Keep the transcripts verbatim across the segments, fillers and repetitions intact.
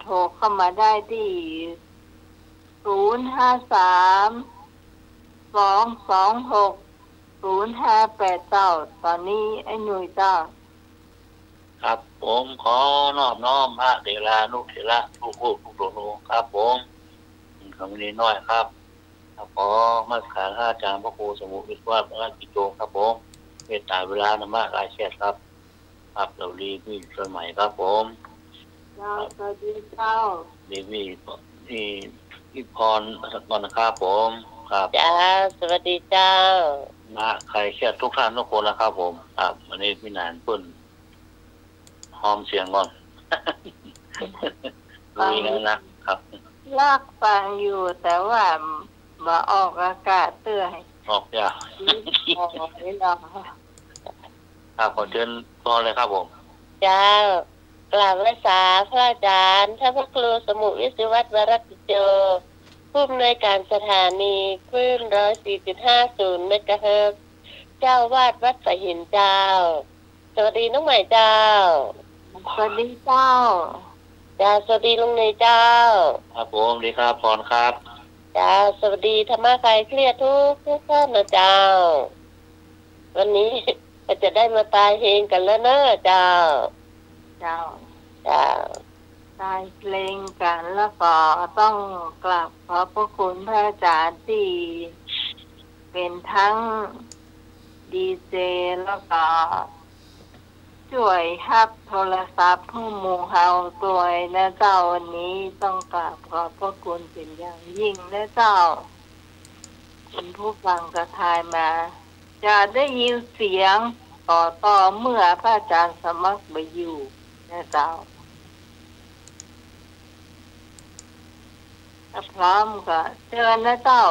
โทรเข้ามาได้ตี้ ศูนย์ ห้า สาม สอง สอง หก ศูนย์ ห้า แปด เจ้า ต๋อนนี้ไอ้หนุ่ยเจ้า ครับผม ขอนอบน้อมพระเถรานุเถระทุกรูปทุกดวงครับผม ผมหนุ่ยน้อยครับ ครับ ขอนมัสการพระอาจารย์พระครูสมุทรวิศวะวรกิจโจครับผม เมตตาเวลาธรรมะคลายเครียดครับ ครับ สวัสดีพี่ชวนใหม่ครับผม เจ้า ครับ สวัสดีเจ้า ดีพี่ พี่ พี่พรก่อนนะครับผม ครับ เจ้า สวัสดีเจ้า นะ คลายเครียดทุกท่านทุกคนนะครับผม ครับ วันนี้พี่หนานเปิ้น หอมเสียงก่อน ฟัง ลุยแล้วนะครับ ลักฟังอยู่ แต่ว่าบ่ออกอากาศเตื้อ ออกยาก อ๋อ นี่เนาะ ครับ ขอเชิญพรเลยครับผม เจ้า กราบไหว้สาพระอาจารย์ ท่านพระครูสมุทรวิศวะวรกิจโจ ผู้อำนวยการสถานีคลื่น ร้อยสี่จุดห้าศูนย์ เมกะเฮิรตซ์ เจ้าอาวาสวัดป่าหินเจ้า สวัสดีน้องใหม่เจ้า สวัสดีเจ้า เจ้า สวัสดีลุงหนุ่ยเจ้า ครับผม ดีครับ พรครับ เจ้า สวัสดีธรรมะคลายเครียดทุกทุกท่านนะเจ้า วันนี้ก็จะได้มาตายเพลงกั๋นแล้วเนอะเจ้า เจ้า เจ้า ตายเพลงกั๋น แล้วก็ต้องกราบขอบพระคุณพระอาจารย์ตี้เป๋นทั้งดีเจ แล้วก็จ้วยฮับโทรศัพท์หื้อหมู่เฮาตวยนะเจ้า วันนี้ต้องกราบขอบพระคุณเป๋นอย่างยิ่งนะเจ้า คุณผู้ฟังก็ทายมา จะได้ยินเสียงก็ต่อเมื่อพระอาจารย์สมัครบ่อยู่นะเจ้า ถ้าพร้อมก็เชิญนะเจ้า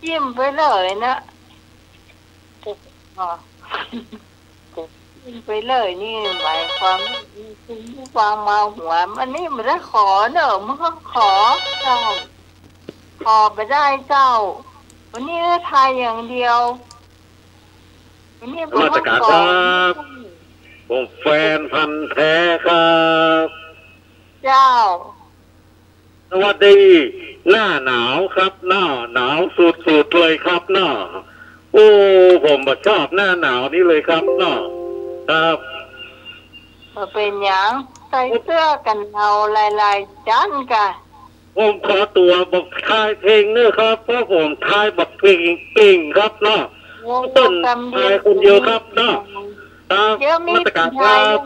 จิ้มไปเลยนะ อ๋อ จิ้มไปเลยนี่หมายความว่าคุณผู้ฟังเมาหัว อันนี้บ่ได้ขอเนอะ มันก็ขอเจ้า ขอบ่ได้เจ้า วันนี้ทายอย่างเดียว วันนี้บ่ นมัสการครับ ผมแฟนพันธุ์แท้ครับ เจ้า สวัสดี หน้าหนาวครับเนาะ หนาวสุดๆ เลยครับเนาะ โอ้ ผมบ่ชอบหน้าหนาวนี้เลยครับเนาะ ครับ บ่เป๋นหยัง ใส่เสื้อกั๋นหนาวหลายๆ จั๊นกะ ผมขอตั๋วบ่ทายเพลงเนอะครับ เพราะผมทายบ่เก่งครับเนาะ โอ้ ต้น กำเดียว ทายคนเดียวครับเนาะ ครับ เดี๋ยวมี นมัสการครับ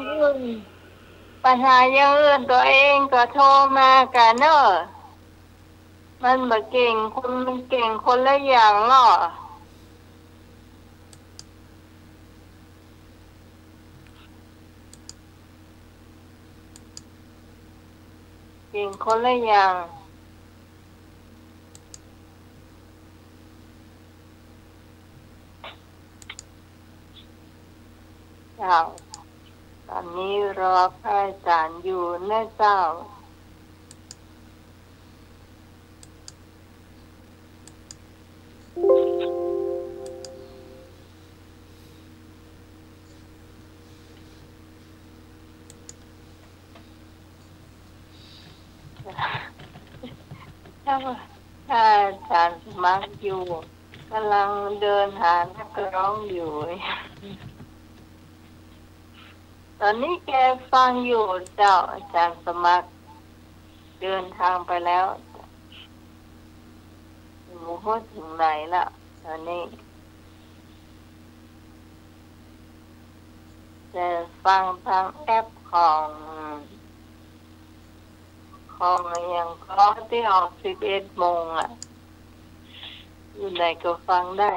ปัญหาอย่างอื่น ปัญหาอย่างอื่นตั๋วเองก็โทรมากั๋นเนอะ มันบ่เก่ง คนมันเก่งคนละอย่างเนาะ เก่งคนละอย่าง เจ้า ต๋อนนี้รอพระอาจารย์อยู่นะเจ้า ถ้า ถ้าอาจารย์สมัครอยู่ กำลังเดินหานักร้องอยู่ ต๋อนนี้แกฟังอยู่เจ้า อาจารย์สมัคร เดินทางไปแล้ว บ่ฮู้เถิงไหนละ ต๋อนนี้ แต่ฟังตางแอปของ ของอะหยังก็ตี้ออกสิบเอ็ดโมงอะ อยู่ไหนก็ฟังได้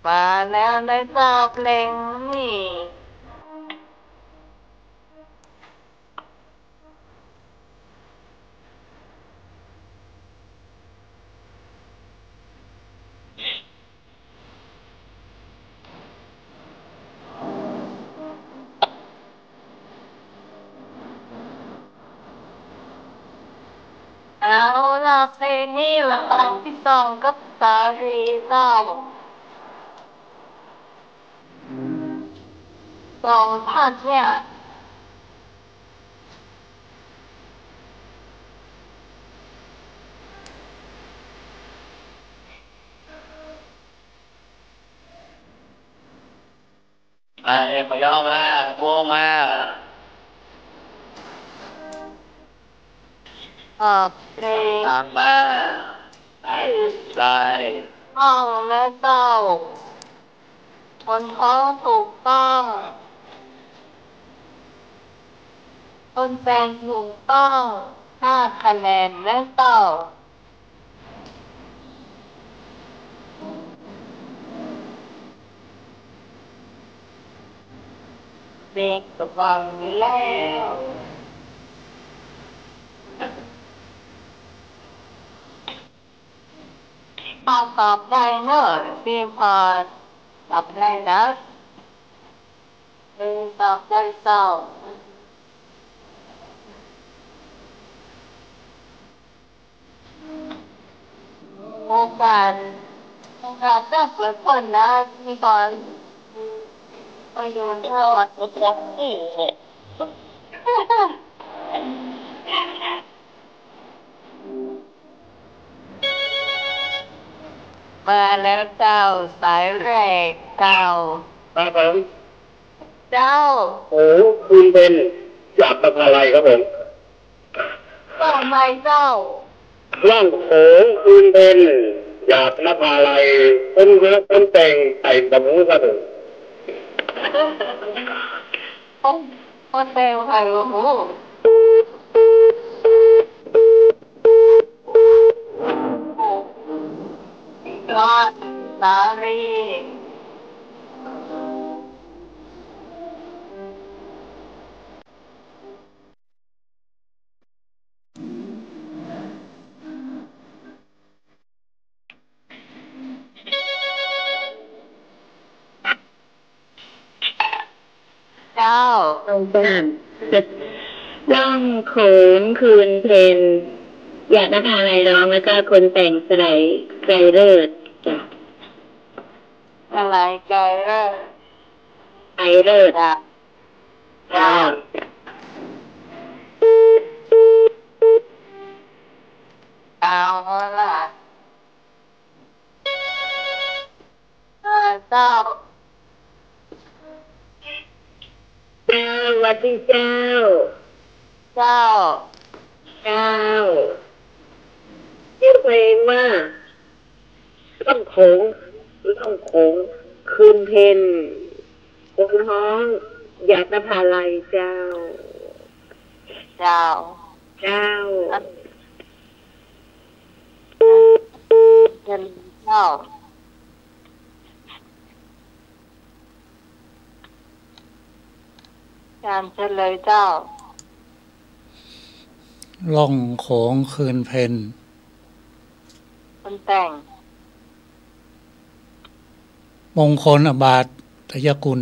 มาแล้วนะเจ้า เพลงนี้ เอาล่ะ เพลงนี้ละ ตอนตี้สองก็ สาลีเจ้า สองท่านเนี่ย อ่า เอ็มยอมมา ม่วงมา ออกเพลง ตามมา ไอ้ใส่ ต้องนะเจ้า คนฮ้องถูกต้อง คนแต่งถูกต้อง ห้าคะแนนนะเจ้า เด็กก็ฟังแล้ว ตอบ ตอบได้เนอะ พี่พร ตอบได้นะ หนึ่ง ตอบได้เจ้า โอกาส โอกาสตั้งเปิดต้นนะ พี่พร ไปดูเท่า มาแล้วเจ้า สายแรกเจ้า ครับผม เจ้า โอ้ คืนเพ็ญ หยาดนภาลัยครับผม ว่าไงเจ้า ล่องโขงคืนเพ็ญ หยาดนภาลัย คนฮ้องคนแต่ง ไต่สมูครับผม คน คนแต่งไต่สมู ยอด สาลี เจ้า ล่องโขงคืนเพ็ญ หยาดนภาลัยฮ้อง แล้วก็คนแต่งสไลไกรเลิศจ้ะ สไลไกรเลิศ ไกรเลิศ จ้ะ เจ้า เอาละ อ่า เจ้า เจ้า หวัดดีเจ้า เจ้า เจ้า ชื่อเพลงว่า ล่องโขง ล่องโขงคืนเพ็ญ คนฮ้อง หยาดนภาลัยเจ้า เจ้า เจ้า เจ้า การเฉลยเจ้า ล่องโขงคืนเพ็ญ คนแต่ง มงคลอามาตยกุล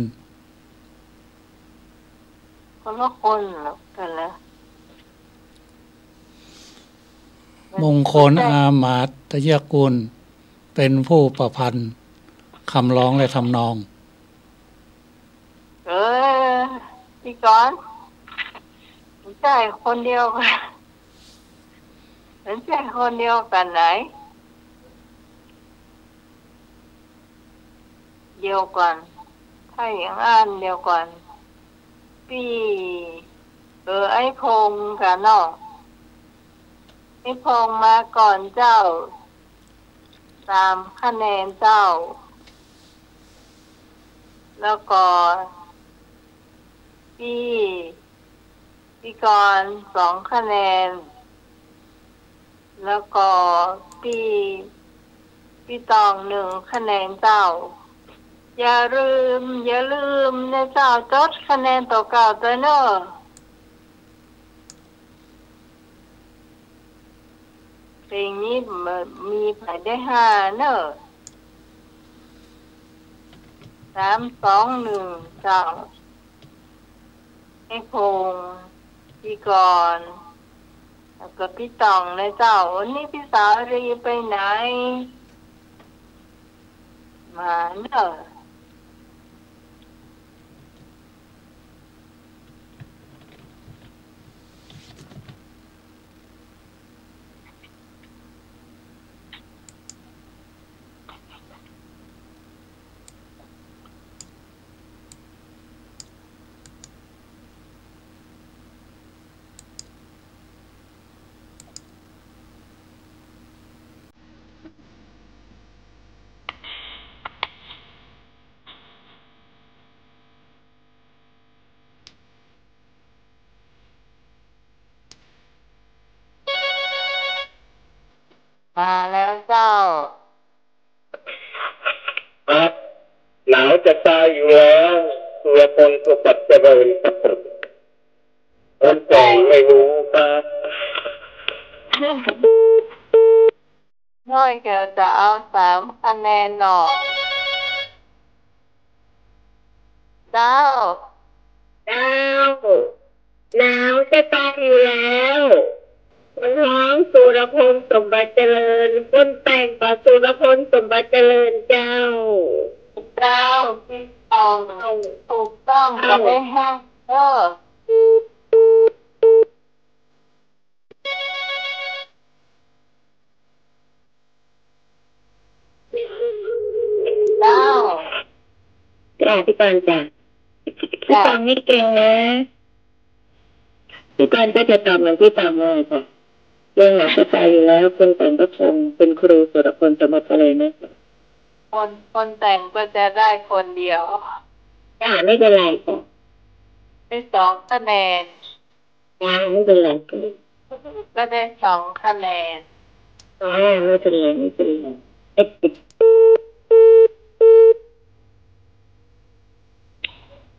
คนละคนเหรอกันละ มงคลอามาตยกุล เป็นผู้ประพันธ์คำร้องและทำนอง เออ พี่กรณ์ ไม่ใช่คนเดียวกัน ไม่ใช่คนเดียวกันไหน เดี๋ยวก่อน ถ้าอย่างอั้นเดี๋ยวก่อน ปี้ เออ ไอ้พงษ์กะเนาะ ไอ้พงษ์มาก่อนเจ้า สามคะแนนเจ้า แล้วก็ ปี้ ปี้กรณ์ สองคะแนน แล้วก็ปี้ ปี้ต้อง หนึ่งคะแนนเจ้า อย่าลืม อย่าลืมนะเจ้า จดคะแนนตั๋วเก่าตวยเน่อ เพลงนี้มีใผได้ห้าเน่อ สาม สอง หนึ่ง เจ้า ไอ้พงษ์ ปี้กรณ์ แล้วก็ปี้ต้องนะเจ้า วันนี้ปี้สาลีไปไหน มาเน่อ มาแล้วเจ้า ครับ หนาวจะตายอยู่แล้ว สุรพล สมบัติเจริญครับผม คนแต่งไม่รู้ครับ น้อยแก้วจะเอาสามคะแนนเนาะ เจ้า เจ้า หนาวจะตายอยู่แล้ว คนฮ้องสุรพล สมบัติเจริญ คนแต่งก็สุรพล สมบัติเจริญเจ้า เจ้า ถูกต้อง ถูกต้อง เจ้า ก็ได้ห้า เออ เจ้า จ้ะ พี่กรณ์จ้ะ พี่กรณ์นี่เก่งนะ พี่กรณ์ก็จะตอบเหมือนพี่ต๋อมเลยจ้ะ เรื่องหลักก็ไปอยู่แล้ว คนแต่งก็คงเป็นครูสุรพล สมบัติเจริญนะ คน คนแต่งก็จะได้คนเดียว จ้ะ ไม่เป็นไรจ้ะ ได้สองคะแนน จ้ะ ไม่เป็นไร ก็ได้สองคะแนน อ่า ไม่เป็นไร ไม่เป็นไร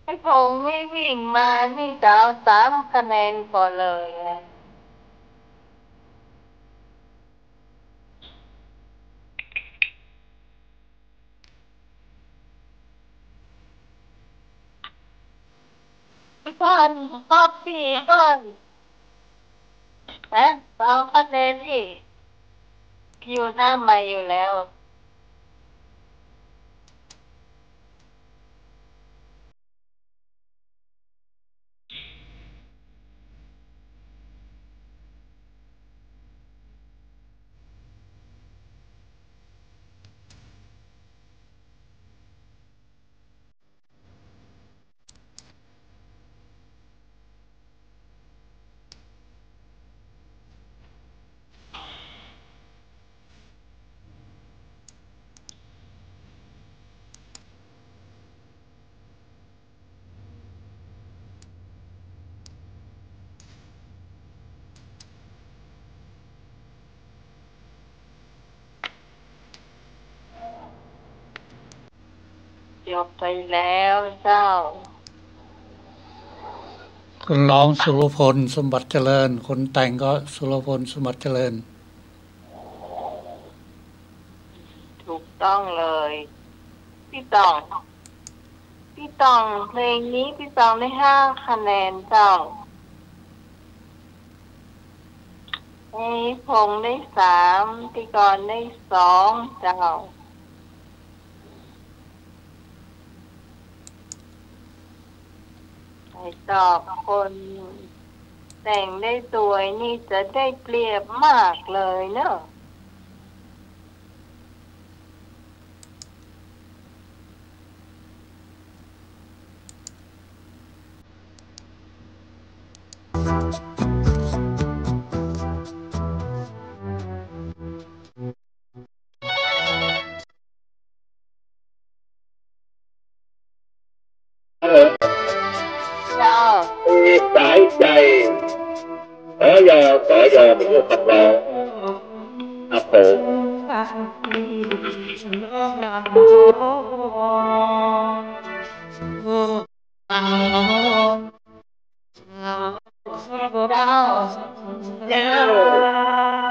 ไอ้พงษ์นี่วิ่งมานี่จะเอาสามคะแนนก่อนเลยอะ พี่พร ก๊อปปี้ก่อน ฮะ เอาคะแนนนี่ อยู่หน้าไมค์อยู่แล้ว จบไปแล้วเจ้า คนฮ้องสุรพล สมบัติเจริญ คนแต่งก็สุรพล สมบัติเจริญ ถูกต้องเลย พี่ต๋อง พี่ต๋อง เพลงนี้พี่ต๋องได้ห้าคะแนนเจ้า ไอ้พงษ์ได้สาม พี่กรณ์ได้สองเจ้า ใครตอบคนแต่งได้ตัวยนี่จะได้เปรียบมากเลยเนาะ ฮัลโหล จ้า มีสายใจ๋ สย สย เป็นลูกคำร้อง ครับผม เจ้า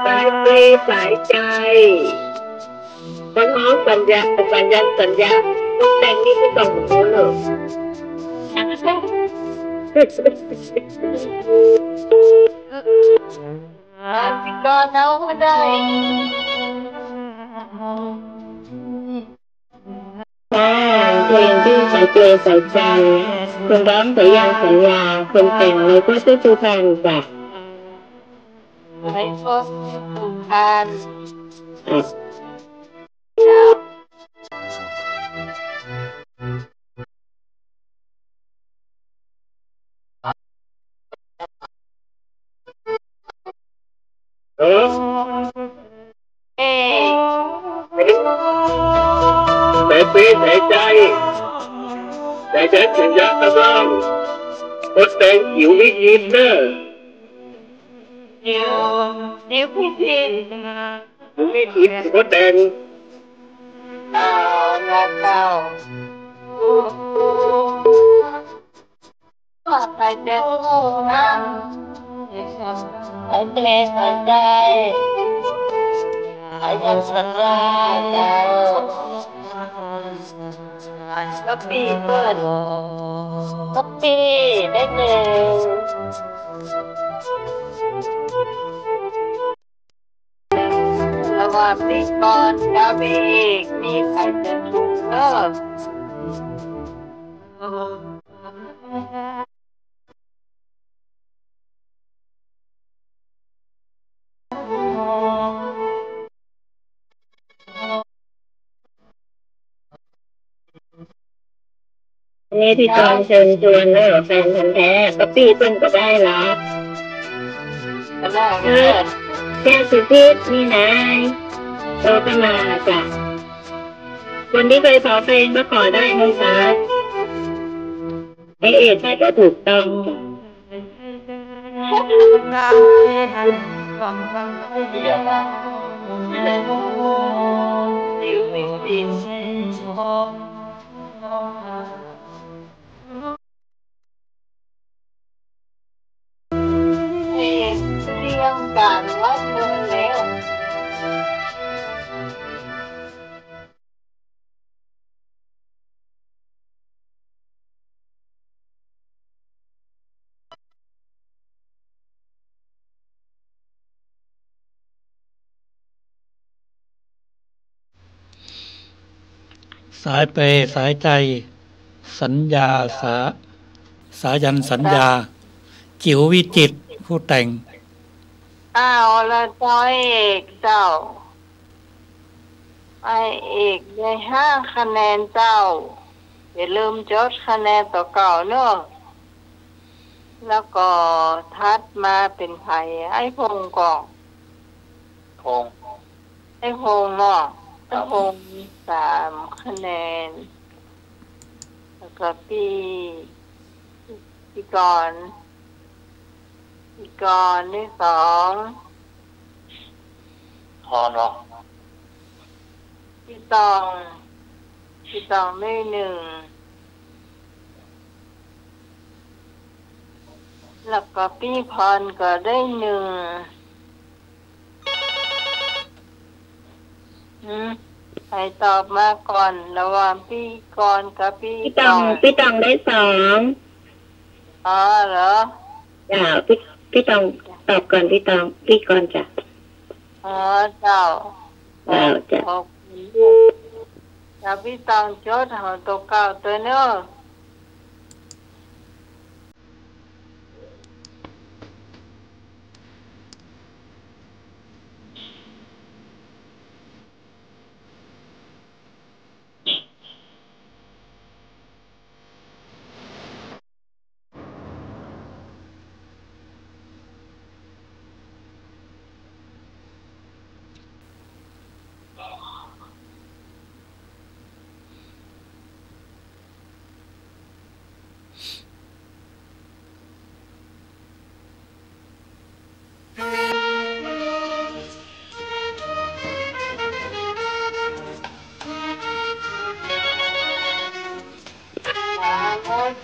สายเปรย์สายใจ๋ คนฮ้องสัญญา สัญญา สัญญา คนแต่งนี่ก็ต้องเหมือนกันเหรอ พี่กรณ์เอามาได้ เพลงตี้ใส่เปลใส่ใจ๋ คนฮ้องใส่ยังใส่ยา คนแต่งในก็ใส่สุพรรณจ้ะ ในก็สุพรรณ อ่ะ เออ เออ ใส่เปลใส่ใจ๋ ใส่ใจ๋สัญญาตะลอง คนแต่งจิ๋ววิจิตรเน่อ จิ๋ว จิ๋ววิจิตร จิ๋ววิจิตร คนแต่ง เอาละเจ้า ใครจะสู้นะ ใครจะได้ ใครจะชนะ ก็ปีเปิ้น ก็ปีได้หนึ่ง ระหว่างปีกรกับปีเอก มีใครจะถูกเลิก นี่พี่กรณ์เชิญชวนแล้วเหรอ แฟนพันธุ์แท้ ก็ปี้เปิ้นก็ได้เหรอ ก็ได้ เออ แก้วสุพิษ นี่นาย โตขึ้นมาจ้ะ คนที่เคยขอเพลงก็ขอได้นะคะ ไอ้เอกน่าจะถูกต้อง เตรียมการวัดเมืองแล้ว สายเปลสายใจ๋ สัญญา สา สายัณสัญญา จิ๋ววิจิตรผู้แต่ง เอาละเจ้า เอกเจ้า ไอ้เอกได้ห้าคะแนนเจ้า อย่าลืมจดคะแนนตั๋วเก่าเนาะ แล้วก็ถัดมาเป๋นใผ ไอ้พงษ์ก่อ พงษ์ ไอ้พงษ์เนาะ ครับ ไอ้พงษ์สามคะแนน แล้วก็ปี้ ปี้กรณ์ ปี้กรณ์ได้สอง พรเหรอ ปี้ตอง ปี้ตองได้หนึ่ง แล้วก็ปี้พรก็ได้หนึ่ง อืม ใผตอบมาก่อน ระหว่างปี้กรณ์กับปี้ ปี้ตอง ตอง ปี้ตองได้สอง อ๋อเหรอ จ้ะ ปี้ ปี้ตองตอบก่อน ปี้ตอง ปี้กรณ์จ้ะ อ๋อ เจ้า เจ้า เจ้า ขอบคุณ เจ้า ปี้ตองจดเอาตั๋วเก่าตวยเนาะ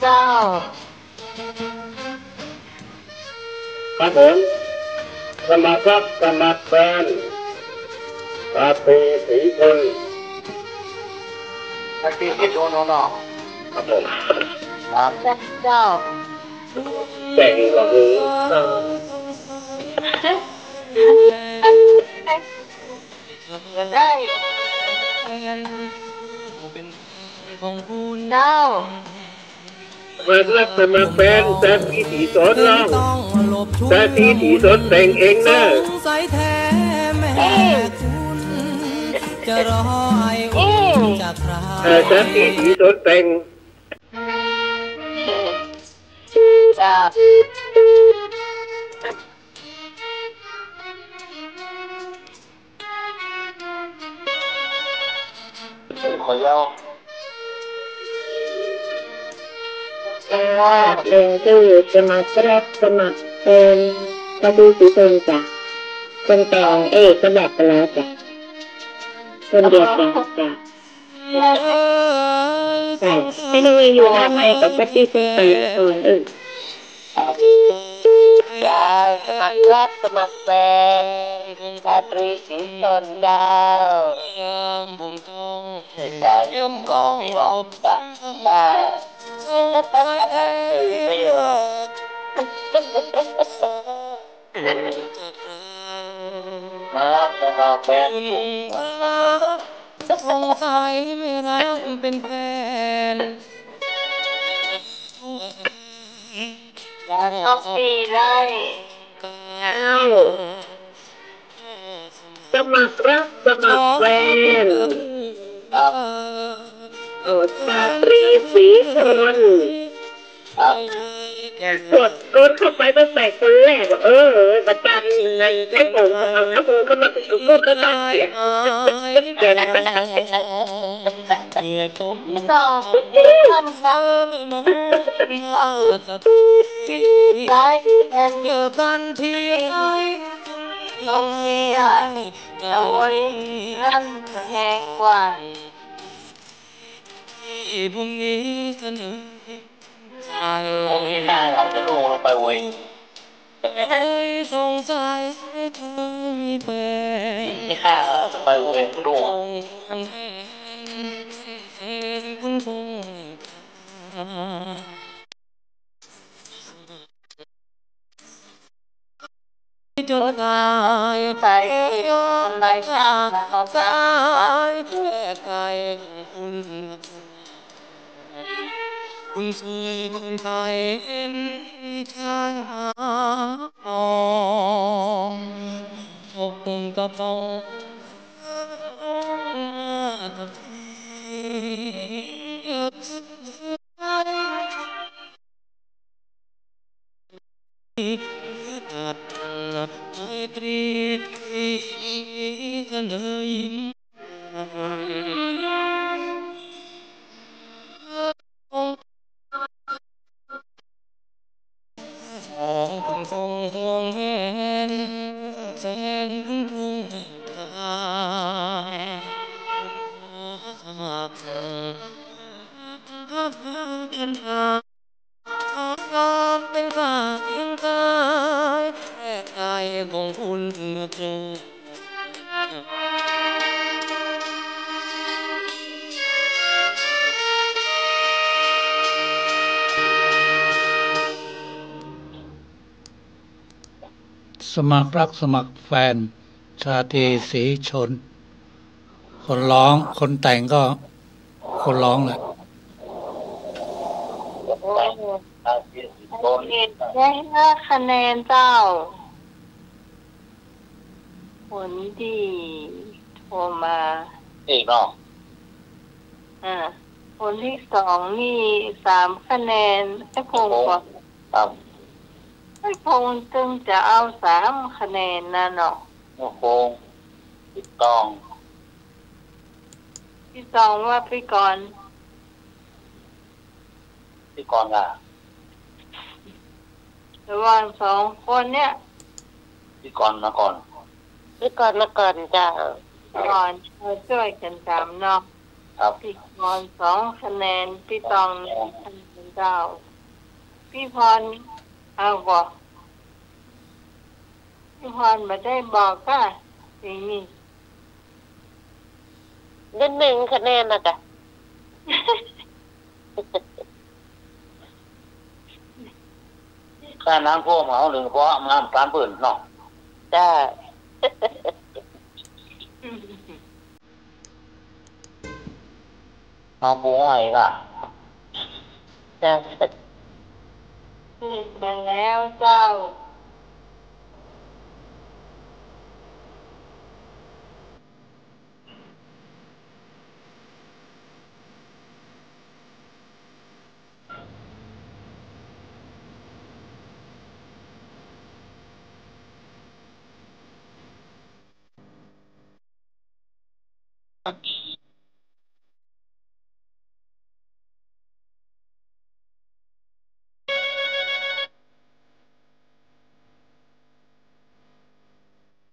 เจ้า ครับผม สมัครพรรคสมัครแฟน ราตรีศรีชน ราตรีศรีชนเนาะ ครับผม ครับ เจ้า แต่งกับมือ ได้ ของคุณเจ้า สมัครรักสมัครแฟน สาธิตศรีสนร้อง สาธิตศรีสนแต่งเองเน่อ เออ สาธิตศรีสนแต่ง ขอยาว เออ เออ คือสมัครรักสมัครแฟน สาธิตศรีสนจ้ะ คนแต่งเอกสมัครไปแล้วจ้ะ คนเดียวกันจ้ะ ใช่ ไม่รู้อยู่ทำไมกับสาธิตศรีสน เออ รักสมัครแฟน สาธิตศรีสนเจ้า มาสมัครแฟน สงสัยไม่รักเป็นแฟน อยากเอาฟรีได้ สมัครรักสมัครแฟน โอ้ สาธิตศรีสน กด กดเข้าไปตั้งแต่คนแรกอะ เออ ประจำใน ให้ผม เอา ให้ผมกำลังอยู่รูปก็ตั้งเสียง เดี๋ยวนะ สอง ได้ เจอกันที่ไหน ตรงนี้ เอาไว้นั่นแหงกว่า พรุ่งนี้เสนอ พรุ่งนี้ได้ เอาจะลงไปเว้ย เอ้ย สงสัยเธอมีแฟน พรุ่งนี้ได้ เอาจะไปเว้ย ลง คุณคง จนตายไป ตายตายแค่ไกล คุณเคยคนไทยเห็นชายหาดทอง ตกกับทอง ไมตรีกันเลย ของคงห่วงแหนแสนรุ่งทา เป็นฝ่ายยังตาย แค่กายของคุณเจอ สมัครรักสมัครแฟน สาธิตศรีสน คนร้อง คนแต่งก็คนร้องแหละ โอ้ ได้ห้าคะแนนเจ้า คนที่โทรมา เอกเนาะ อ่า คนที่สองนี่สามคะแนน ไอ้พงษ์ก่อน ครับ ไอ้พงษ์จึงจะเอาสามคะแนนนะเนาะ ไอ้พงษ์ พี่ตอง พี่ตองว่าพี่กรณ์ พี่กรณ์อะ ระหว่างสองคนเนี่ย พี่กรณ์มาก่อน พี่กรณ์มาก่อนเจ้า ก่อน เออ ช่วยกันสามเนาะ ครับ พี่กรณ์สองคะแนน พี่ตองหนึ่งคะแนนเจ้า พี่พร เอาบ่ พี่พรบ่ได้บอกอะ ทีนี้ ได้หนึ่งคะแนนนะกะ ค่าน้ำท่วมเอาหนึ่ง เพราะน้ำตานปื้นเนาะ จ้า เอาปูอ้อยก็ จะ มาแล้วเจ้า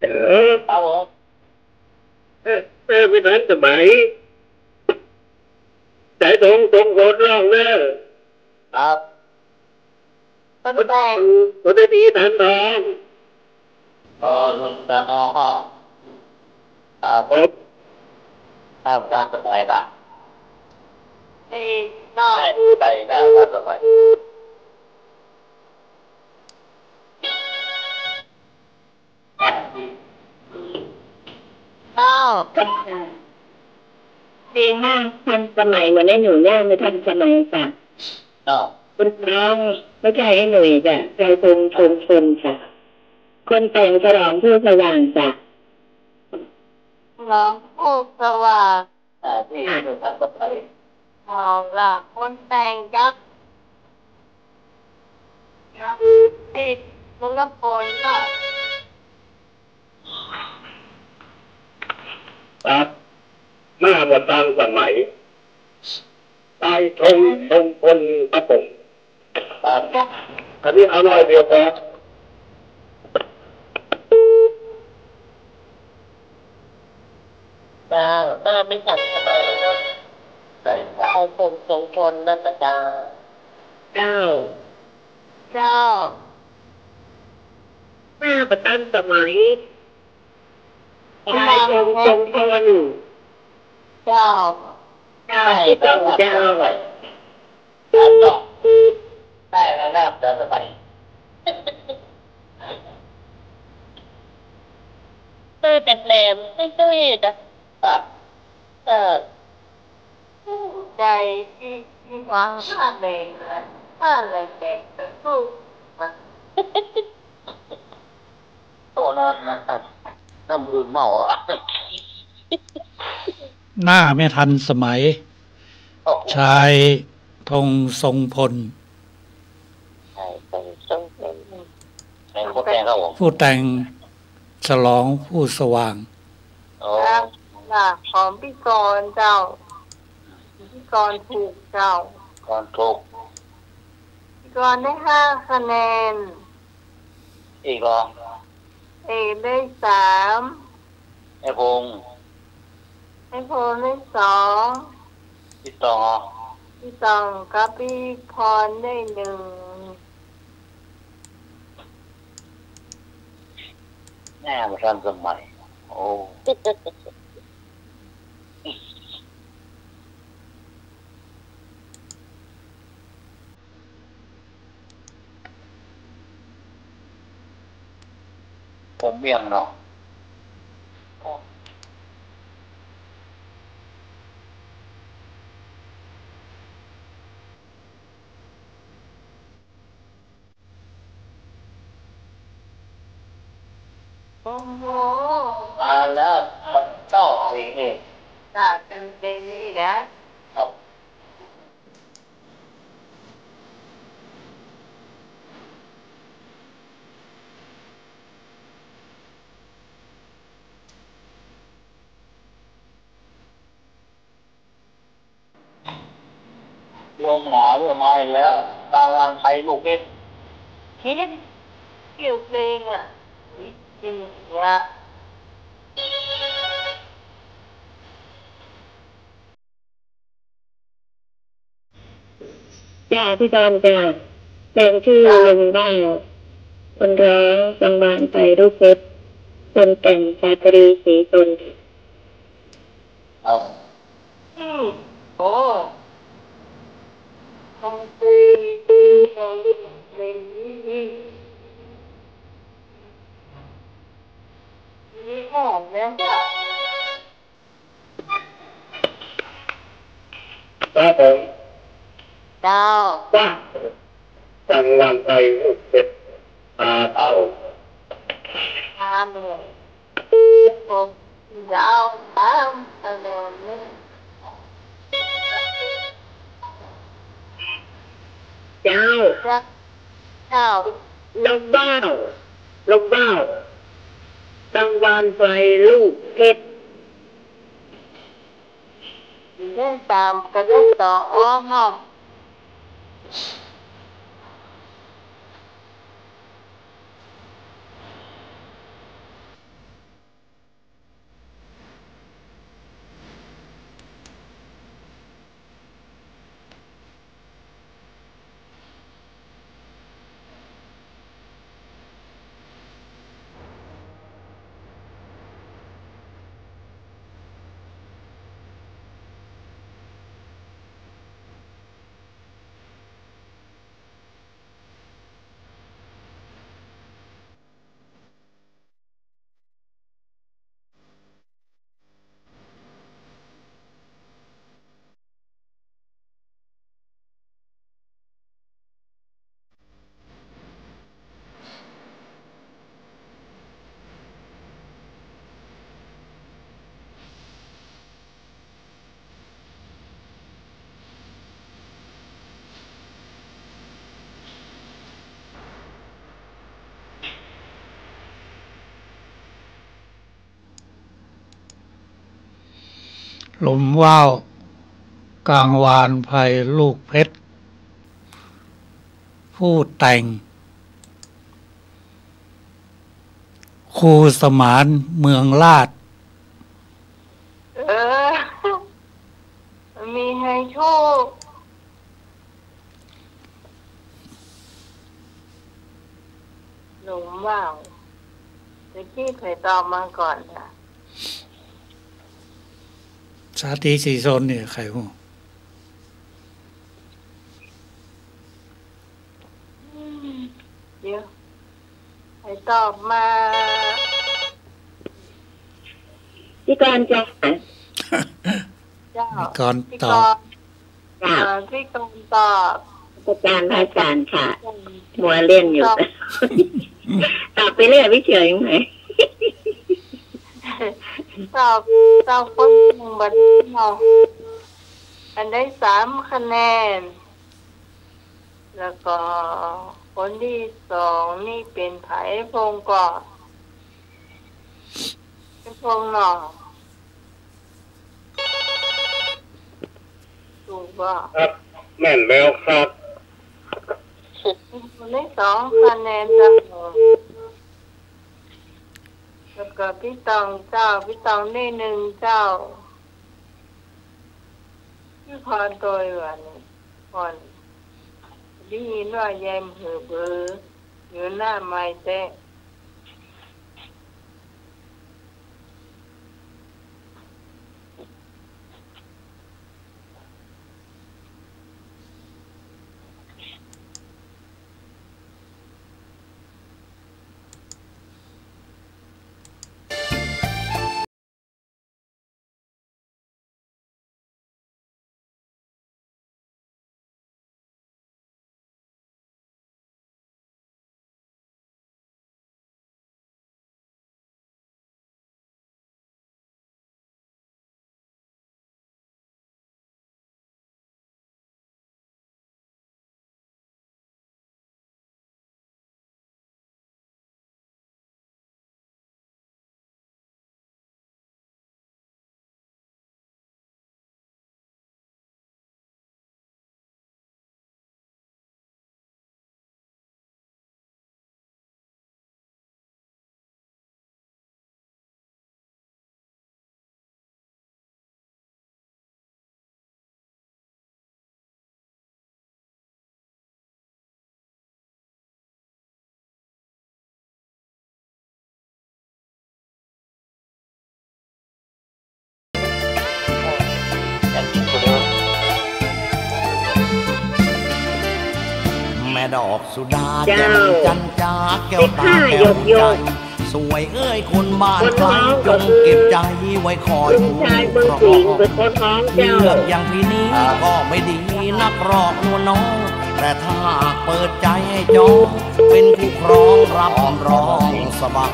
เออ ครับผม เออ เออ ไม่ทันสมัย ใจ๋ทรง ทรงพลร้องเน่อ ครับ คนแต่ง คนแต่งดี ทันทอง อ๋อ ทันทอง ครับ ครับ ครับ ครับ สบายละ เอ้ย ได้ ได้ ได้ ครับ สบาย เจ้า ดีมาก ทันสมัยเหมือนไอ้หนุ่ยเนี่ย ไม่ทันสมัยจ้ะ เจ้า คนร้องไม่ใจ้ไอ้หนุ่ยจ้ะ ใจ๋ทรง ทรงพลจ้ะ คนแต่งฉลอง ผู้สว่างจ้ะ ฉลอง ผู้สว่าง อ่า ที่ เอาล่ะ คนแต่งครับ ครับ ติด คนละคนก็ ครับ มาบ่ตังสมัย ใจ๋ทรง ทรงพลครับผม ครับ อันนี้เอาหน่อยเดียวครับ เจ้า เออ ไม่ทันสมัยแล้วเนาะ ใจ๋ทรง ทรงพลนั่นนะเจ้า เจ้า เจ้า มาบ่ตังสมัย ใจ๋ทรง ทรงพล เจ้า เจ้า เจ้า เจ้า ได้แล้วนะ เดี๋ยวจะไป ตื้อแหลมๆ ตื้อๆ จ้ะ ครับ เออ ใจ๋ที่ ที่วางผ้าแดงนะ ผ้าแดงๆ สู้มา โตแล้วนะ น้ำมูกเมาอ่ะ หน้าไม่ทันสมัย โอ้โห ใจ๋ทรง ทรงพล ใจ๋ทรง ทรงพล เป็นผู้แต่งครับผม ผู้แต่งฉลอง ผู้สว่าง อ๋อ ครับ ค่ะ ของพี่กรณ์เจ้า พี่กรณ์ถูกเจ้า กรณ์ถูก พี่กรณ์ได้ห้าคะแนน อีกเหรอ เอกได้สาม ไอ้พงษ์ ไอ้พงษ์ได้สอง พี่ตองเหรอ พี่ตองกับพี่พรได้หนึ่ง แม่มันทันสมัย โอ้ ผมเมี่ยงเนาะ โอ้โห มาแล้ว มันชอบเพลงนี้ น่าจะเป็นเพลงนี้นะ ครับ ลมหนาวมาอีกแล้ว กลางวันไฟลุกนิด คิด คิดเพลงอ่ะ คิดเพลงอ่ะ จ้า พี่จอมจ้า เพลงชื่อลุงบ้า คนร้อง กังวาน ไพโรจน์เพชร คนแต่ง ชาตรี ศรีชน เอา อืม โอ้ ทำเพลง ทำเพลงนี้ นี่ออกแล้ว ครับผม เจ้า ว่า กลางวันไปลูกเห็บ ตาเต่า ตาเหลือก ผมยาวตามถนน เจ้า เจ้า ลมบ้าว ลมบ้าว กลางวันไปลูกเห็บ เล่นตามกระดูกต่ออ้อม ลมว้าว กลางวานไพลูกเพชร ผู้แต่ง ครูสมาน เมืองราช เออ มีให้โชค ลมว้าว ตะกี้ใผตอบมาก่อนน่ะ สาตรีศรีชนเนี่ย ใผฮู้ อืม เดี๋ยว ใผตอบมา พี่กรณ์จ้ะ เจ้า พี่กรณ์ พี่กรณ์ ตอบ จ้ะ เอ่อ พี่กรณ์ตอบ อาจารย์ พระอาจารย์ค่ะ อืม มัวเล่นอยู่ ตอบ ตอบไปเรื่อย ไม่เชื่อยังไง ตอบ ตอบคนหนึ่งบัดนี้เนาะ อันได้สามคะแนน แล้วก็คนที่สองนี่เป๋นไผ พงศ์ก่อ ไอ้พงศ์เนาะ ถูกบ่ ครับ แม่นแล้วครับ ได้สองคะแนนเจ้า แล้วก็พี่ตองเจ้า พี่ตองได้หนึ่งเจ้า พี่พรโตยว่านี่ พร ได้ยินว่ายายหือเบออยู่หน้าไมค์แต๊แม่ดอกสุดา เจ้า แจ่มจันทร์จ้า แก้วตา แก้วดวงใจ สิบห้ายกยก สวยเอ้ยคนบ้านไกล คนฮ้องก็คือ จงเก็บใจ๋ไว้คอย ลูกชายเมืองสิงห์ คู่ครอง เป๋นคนฮ้องเจ้า เลือกอย่างพี่นี้ก็ไม่ดีนักหรอกหนูน้อง แต่ถ้าหากเปิดใจ๋ให้จอง เป๋นคู่ครองรับรองสบาย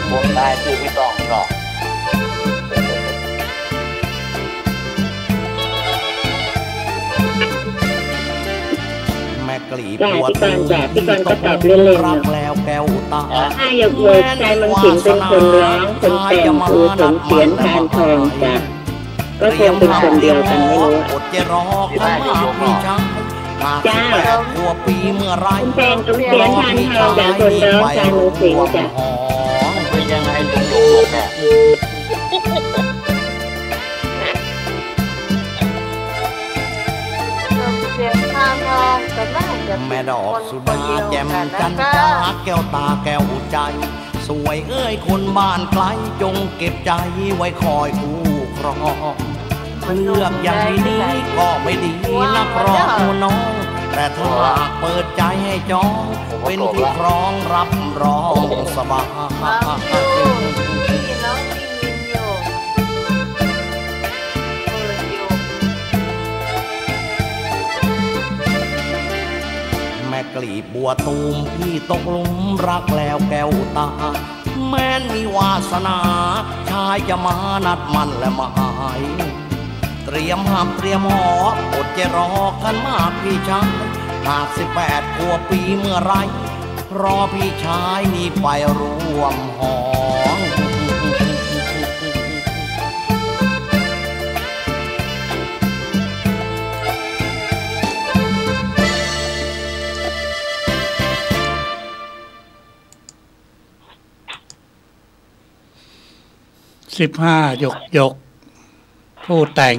พวกนายคือไม่ต้องหรอก แม่กลีบบัวตูม จ้ะ พี่กรณ์ จ้ะ พี่กรณ์ก็ตอบเล่นๆ เนาะ รักแล้วแก้วตา อ่ะ ยกมือ ชายเมืองสิงห์เป๋นคนฮ้อง คนแต่งคือสมเสียร พานทอง จ้ะ ก็คงเป๋นคนเดียวกั๋น ไม่รู้อะ อดใจ๋รอคอยมากพี่ชาย จ้ะ ห้าสิบแปดขวบปีเมื่อไหร่ คนแต่งสมเสียร พานทอง จ้ะ คนฮ้องชายเมืองสิงห์ จ้ะ เป๋นยังไง สมเสียร พานทอง ก็น่าจะเป๋นคนคนเดียวกั๋นนะคะ แม่ดอกสุดาแจ่มจันทร์จ๋า แก้วตาแก้วใจ๋ สวยเอ้ยคนบ้านไกล จงเก็บใจ๋ไว้คอยคู่ครอง เลือกอย่างพี่นี้ก็ไม่ดีนักหรอกหนูน้อง แต่ถ้าหากเปิดใจ๋ให้จอง เป๋นคู่ครองรับรองสบาย ฟังอยู่ พี่น้องได้ยินอยู่ เปิดอยู่ แม่กลีบบัวตูม พี่ตกหลุมรักแล้วแก้วตา แม้นมีวาสนา ชายจะมานัดมั่นและหมาย เตรียมหาบเตรียมหอ อดใจ๋รอคอยมากพี่ชาย ห้าสิบแปดขวบปีเมื่อไหร่ รอพี่ชายนี้ไปร่วมฮ้อง สิบห้า หยกหยก ผู้แต่ง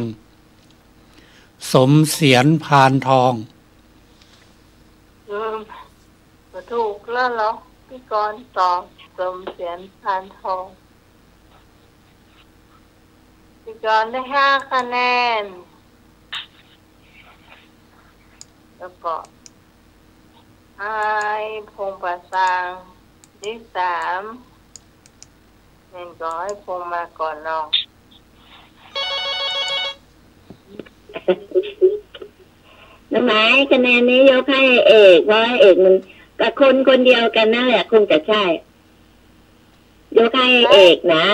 สมเสียร พานทอง อืม ก็ถูกแล้วเหรอ พี่กรณ์ตอบ สมเสียร พานทอง พี่กรณ์ได้ห้าคะแนน แล้วก็ อ้ายพงษ์ป่าซางได้สาม แม่นก็อ้ายพงษ์มาก่อนน้อง น้ำหมาย คะแนนนี้ยกให้เอก เพราะเอกมันกับคนคนเดียวกันนั่นแหละ คงจะใช่ ยกให้เอกนะ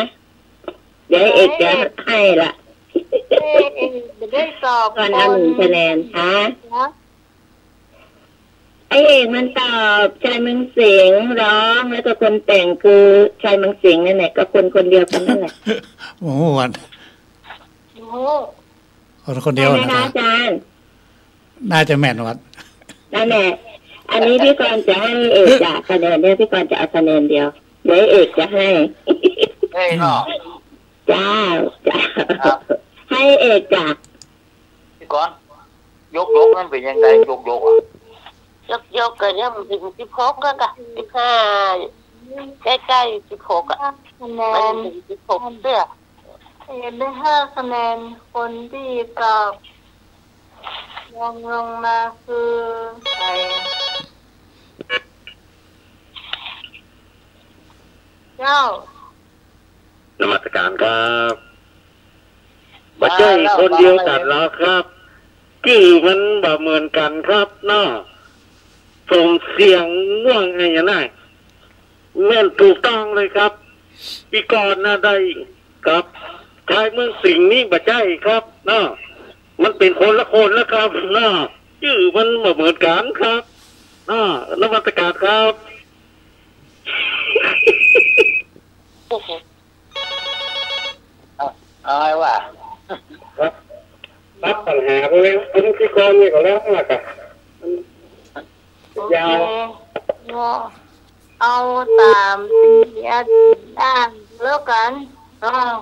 เดี๋ยวเอกจะให้ละ เอกไม่ได้ตอบ ก่อนเอาหนึ่งคะแนน ฮะ นะ ไอ้เอกมันตอบ ชายเมืองสิงห์ฮ้อง แล้วก็คนแต่งคือชายเมืองสิงห์นั่นแหละ ก็คนคนเดียวกันนั่นแหละ โอ้โห วัน โอ้โห คนคนเดียว ใช่ไหม นะ คะ อาจารย์ น่าจะแม่นวัด นั่นแหละ อันนี้พี่กรณ์จะให้เอกจ้ะ คะแนนเนี่ยพี่กรณ์จะเอาคะแนนเดียว เดี๋ยวเอกจะให้ เฮ้ยเนาะ จ้า จ้า ครับ ให้เอกจ้ะ พี่กรณ์ หยกหยกนั่นเป๋นยังไง หยกหยกอะ หยกหยกก็ยังบ่เถิงสิบหกอะกะ สิบห้า ใก้ๆ สิบหกอะ คะแนน มันเถิงสิบหกเตื้อ เอกได้ห้าคะแนน คนตี้ตอบรองลงมาคือใผ เจ้า นมัสการครับ บ่ใจ้คนเดียวกั๋นหรอกครับ จื้อมันบ่เหมือนกั๋นครับเนาะ สมเสียร ม่วงไอ้หยังน่ะ แม่นถูกต้องเลยครับ พี่กรณ์น่ะได้ครับ ชายเมืองสิงห์นี่บ่ใจ้ครับเนาะ มันเป๋นคนละคนแล้วครับเนาะ จื้อมันบ่เหมือนกั๋นครับเนาะ นมัสการครับ เอา เอาไงวะ ครับ ตัดปัญหาไปเลย เอาพิธีกรนี่ก่อนแล้วล่ะครับ โอเค ยาว ก็เอาต๋ามตี้อาจารย์ได้แล้วกั๋นเนาะ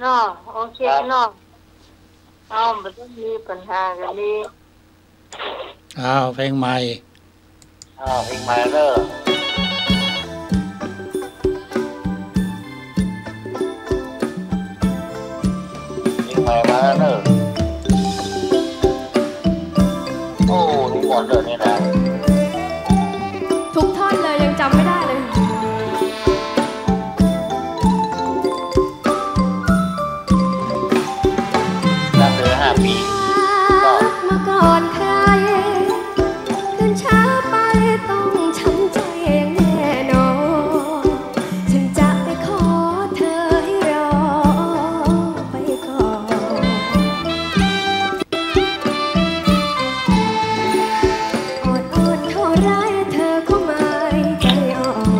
เนาะ โอเค ครับ เนาะ เอา บ่ต้องมีปัญหากั๋นดี อ้าว เพลงใหม่ อ้าว เพลงใหม่เนอะ เพลงใหม่มาแล้วเนอะ โอ้ นี่ม่วนเด้อนี่นะ ทุกท่านเลยยังจ รักมาก่อนใคร เดินช้าไปต้องช้ำใจแน่นอน ฉันจะไปขอเธอให้รอไปก่อน ออดอ้อนเท่าไรเธอก็ไม่ใจอ่อน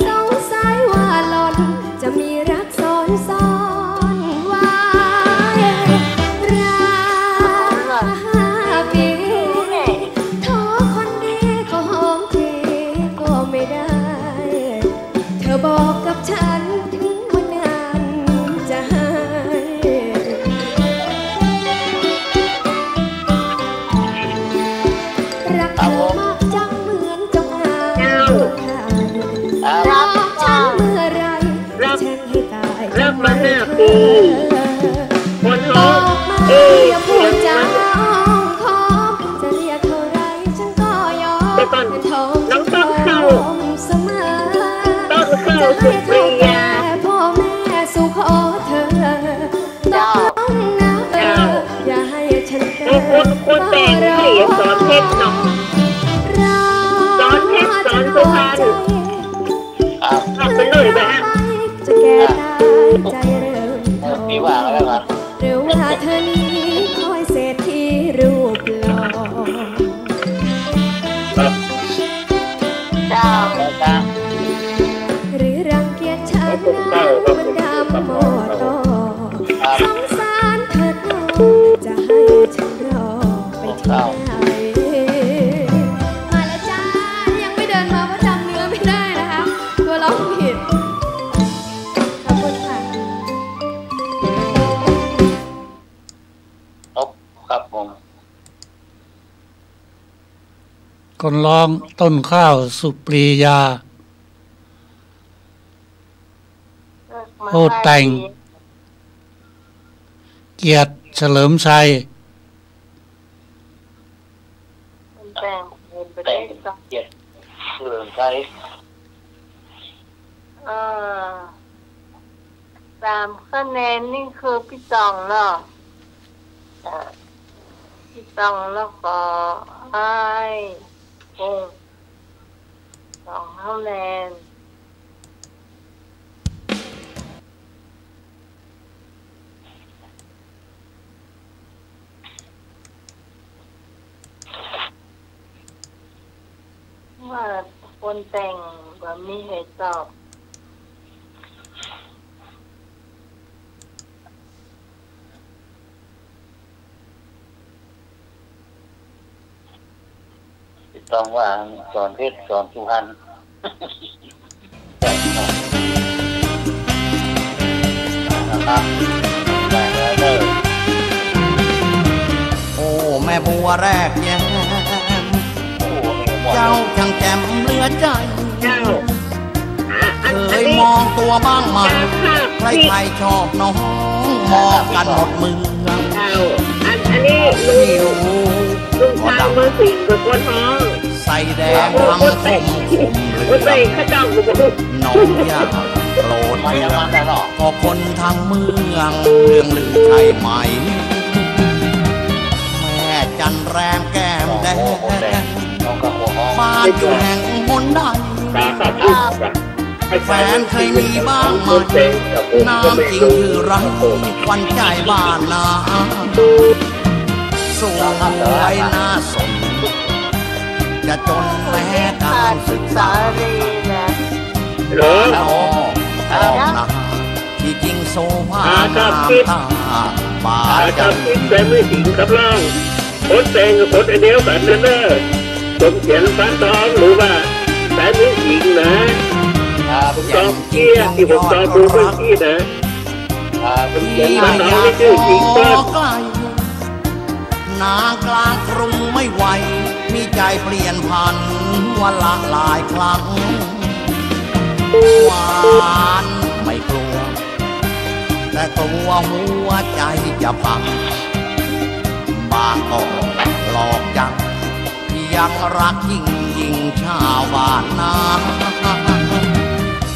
สงสัยว่าหล่อนจะมีรักซ้อนซ่อนไว้ รักมาห้าปี ขอคนดีก็หอมทีก็ไม่ได้ เธอบอกกับฉันถึงวันนั้นจะให้ รักเธอมากจังเหมือนจงอาง เจ้า ไข่ ครับ รักฉันเมื่อไร รัก จะแช่งให้ตาย รักมาห้าปี คนฮ้อง บอกมา เออ อย่าพูดจาอ้อมค้อม จะเรียกเท่าไรฉันก็ยอม เดี๋ยวก่อน เป็นทอง น้องต้องเข้า เสมอ ต้องเข้าสุริยา พ่อแม่สู่ขอเธอ เจ้า ต้องนะเออ เจ้า อย่าให้ฉันเกิด คุณ คุณ คุณแต่งให้สอนเพชรหน่อย สอนเพชร สอนสุพรรณ อ่ะ ไปเลยนะฮะ จะแก่ตายใจเริ่มทอ เออ พี่ว่าแล้วกัน หรือว่าเธอนี้คอยเศรษฐีรูปหล่อ ครับ เจ้า เจ้า หรือรังเกียจฉัน ครับ น้ำมันดำหม้อต่อ ครับ สงสารเธอน้อง จะให้ฉันรอไปถึงไหน มาแล้วจ้า ยังไม่เดินมาเพราะจำเนื้อไม่ได้นะคะ กลัวร้องผิด ขอบคุณค่ะ ครับ ครับผม คนฮ้องต้นข้าวสุปรียา ผู้แต่ง เกียรติเฉลิมชัย คนแต่ง แต่ง เกียรติเฉลิมชัย เอ่อ สามคะแนนนี่คือพี่ตองเนาะ อ่า พี่ตองแล้วก็อ้าย โอ้ สองคะแนน ว่าคนแต่งบ่มีใผตอบ พี่ตองว่าสอนเพชร สอนสุพรรณ นะครับ ได้แล้วเด้อ โอ้ แม่บัวแรกแย้ม โอ้ แม่บัว เจ้าช่างแจ่มเหลือใจ เจ้า อ่ะ อัน เคยมองตัวบ้างไหม อันนี้ ใครๆชอบน้อง มองกันหมดเมือง เจ้า อัน อันนี้ลุง ลุงชาวเมืองสิงห์กับคนฮ้อง ใส่แดงทั้งผม โอ้ย เขาเจ้าก็บอก น้องอย่าโกรธเคือง ก็คนทั้งเมืองเรื่องลือใช่ไหม แม่จันแรมแก้มแดง บ้านอยู่แห่งหนใด แฟนเคยมีบ้างไหม นามจริงคือไร ขวัญใจบ้านนา สวยน่าสน จะจนแม้การศึกษา เหรอ นอกนา ที่จริงโสภา อ่า ครับ งามตา บา อ่า ครับ จัน คิดแต่ไม่ถึงครับล่าง คนแต่งกับคนอันเดียวกันนั่นเนอะ สมเกียรติปานทอง หรือว่าสายเมืองสิงห์นะ ครับ ผมตอบเกี้ยที่ผมตอบดูเมื่อกี้นะ ครับ สมเกียรติปานทองนี่ชื่อจริงเปิ้น นางกลางกรุงไม่ไหว มีใจเปลี่ยนผันวันละหลายครั้ง หวานไม่กลัว แต่กลัวหัวใจจะพัง บางก็หลอกยัง ยังรักยิ่งยิ่งชาวบ้านนา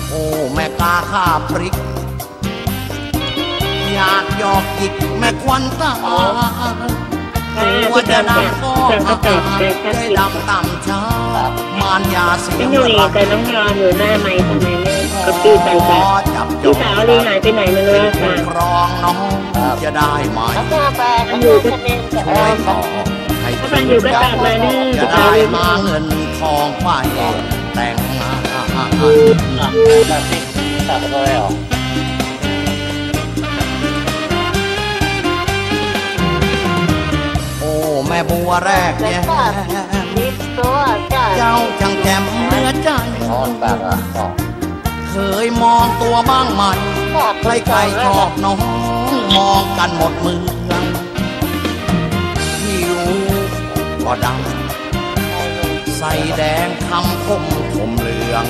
โอ้ แม่กาข้าพริก อยากหยอกหยิกแม่ควันตา ว่าจะดังก็ ใจดำต่ำช้า มารยาเสีย พี่หนุ่ยกับน้องยอนอยู่หน้าไมค์ทำไมไม่ก๊อปปี้ไปจ้ะ พี่สาวลีหายไปไหนไม่รู้อะค่ะ ครองน้องจะได้ไหม แล้วก็ไป ช่วยบอกให้ ถ้ามันอยู่ก็กลับมานี่ จะได้มาเงินทองไปแต่งงาน อ่ะ ตัดเลยเหรอ โอ้ แม่บัวแรกแย้ม เจ้าช่างแจ่มเหลือใจ๋ เคยมองตัวบ้างไหม ใครๆชอบน้อง มองกันหมดเมือง ผิวก็ดำ ใสแดงคำคมคมเหลือง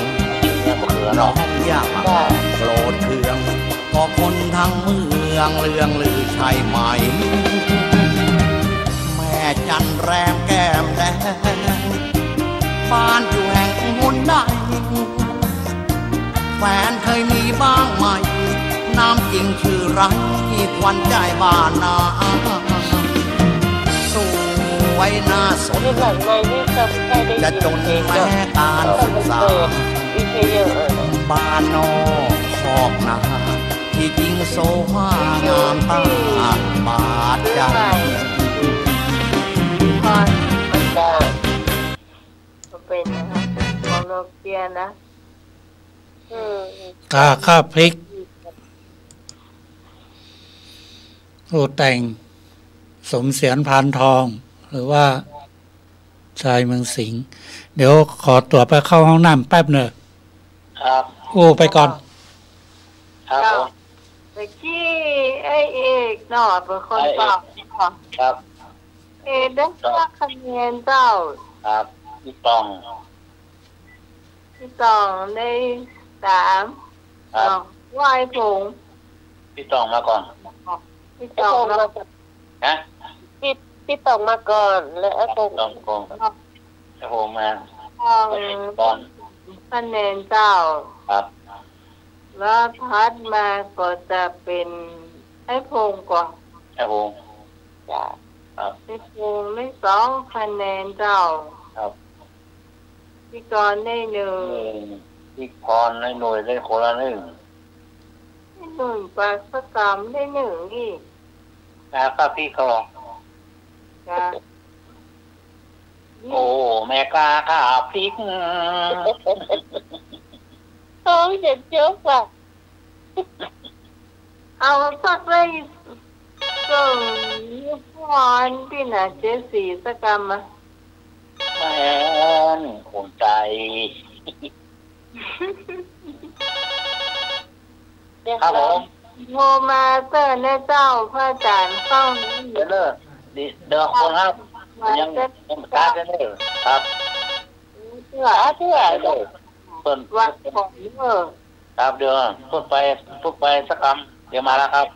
น้องอย่ามาโกรธเคือง ก็คนทั้งเมืองเรื่องลือใช่ไหม แม่จันแรมแก้มแดง บ้านอยู่แห่งหนใด แฟนเคยมีบ้างไหม นามจริงชื่อไร ขวัญใจบ้านนา สวยหน้าสด จะจนแม้การศึกษา บ้านนอกคอกนา ที่จริงโสภางามตาบาดใจ ก็เป็นนะคะ ของโนเกียนะ อืม กาข้าวพริก ผู้แต่ง สมเสียร พานทอง หรือว่า ชายเมืองสิงห์ เดี๋ยวขอตั๋วไปเข้าห้องน้ำแป๊บเน่อ ครับ อู้ไปก่อน ครับผม ไปขี้ไอ้เอกเนาะ เปิ้นคนตอบเนาะ ครับ เอกได้ห้าคะแนนเจ้า ครับ พี่ต๋อง พี่ต๋องได้สาม ครับ สอง ว่าไอ้พงษ์ พี่ต๋องมาก่อน พี่ต๋องมา ฮะ พี่ พี่ต๋องมาก่อน แล้วไอ้พงษ์ ต๋องก่อน ไอ้พงษ์มา ต๋อง ก่อน คะแนนเจ้า ครับ แล้วถัดมาก็จะเป็นไอ้พงษ์ก่อ ไอ้พงษ์ จ้ะ ครับ ไอ้พงษ์ได้สองคะแนนเจ้า ครับ พี่กรณ์ได้หนึ่ง หนึ่ง พี่พรได้หน่วย ได้คนละหนึ่ง ไอ้หนุ่ยปากสะกำได้หนึ่งอีก แล้วก็พี่กรณ์ จ้ะ โอ้ แม่กาข้าวพริก โอ้ย เจ็บเจ็บว่ะ เอาสักได้ส่งพรพี่นะเจสีสักกำอะ แม่นคนใจ ครับผม โทรมาเตือนนะเจ้า พระอาจารย์เข้านี้ เดี๋ยวเด้อ เดี๋ยวคนครับ มา ยัง เจ้า ยังตาเด้อ ครับ เชื่อ เชื่อ เดี๋ยวเด้อ เปิ้น วัดของเด้อ ครับ เดี๋ยวพูดไป พูดไปสักคำ เดี๋ยวมาแล้วครับ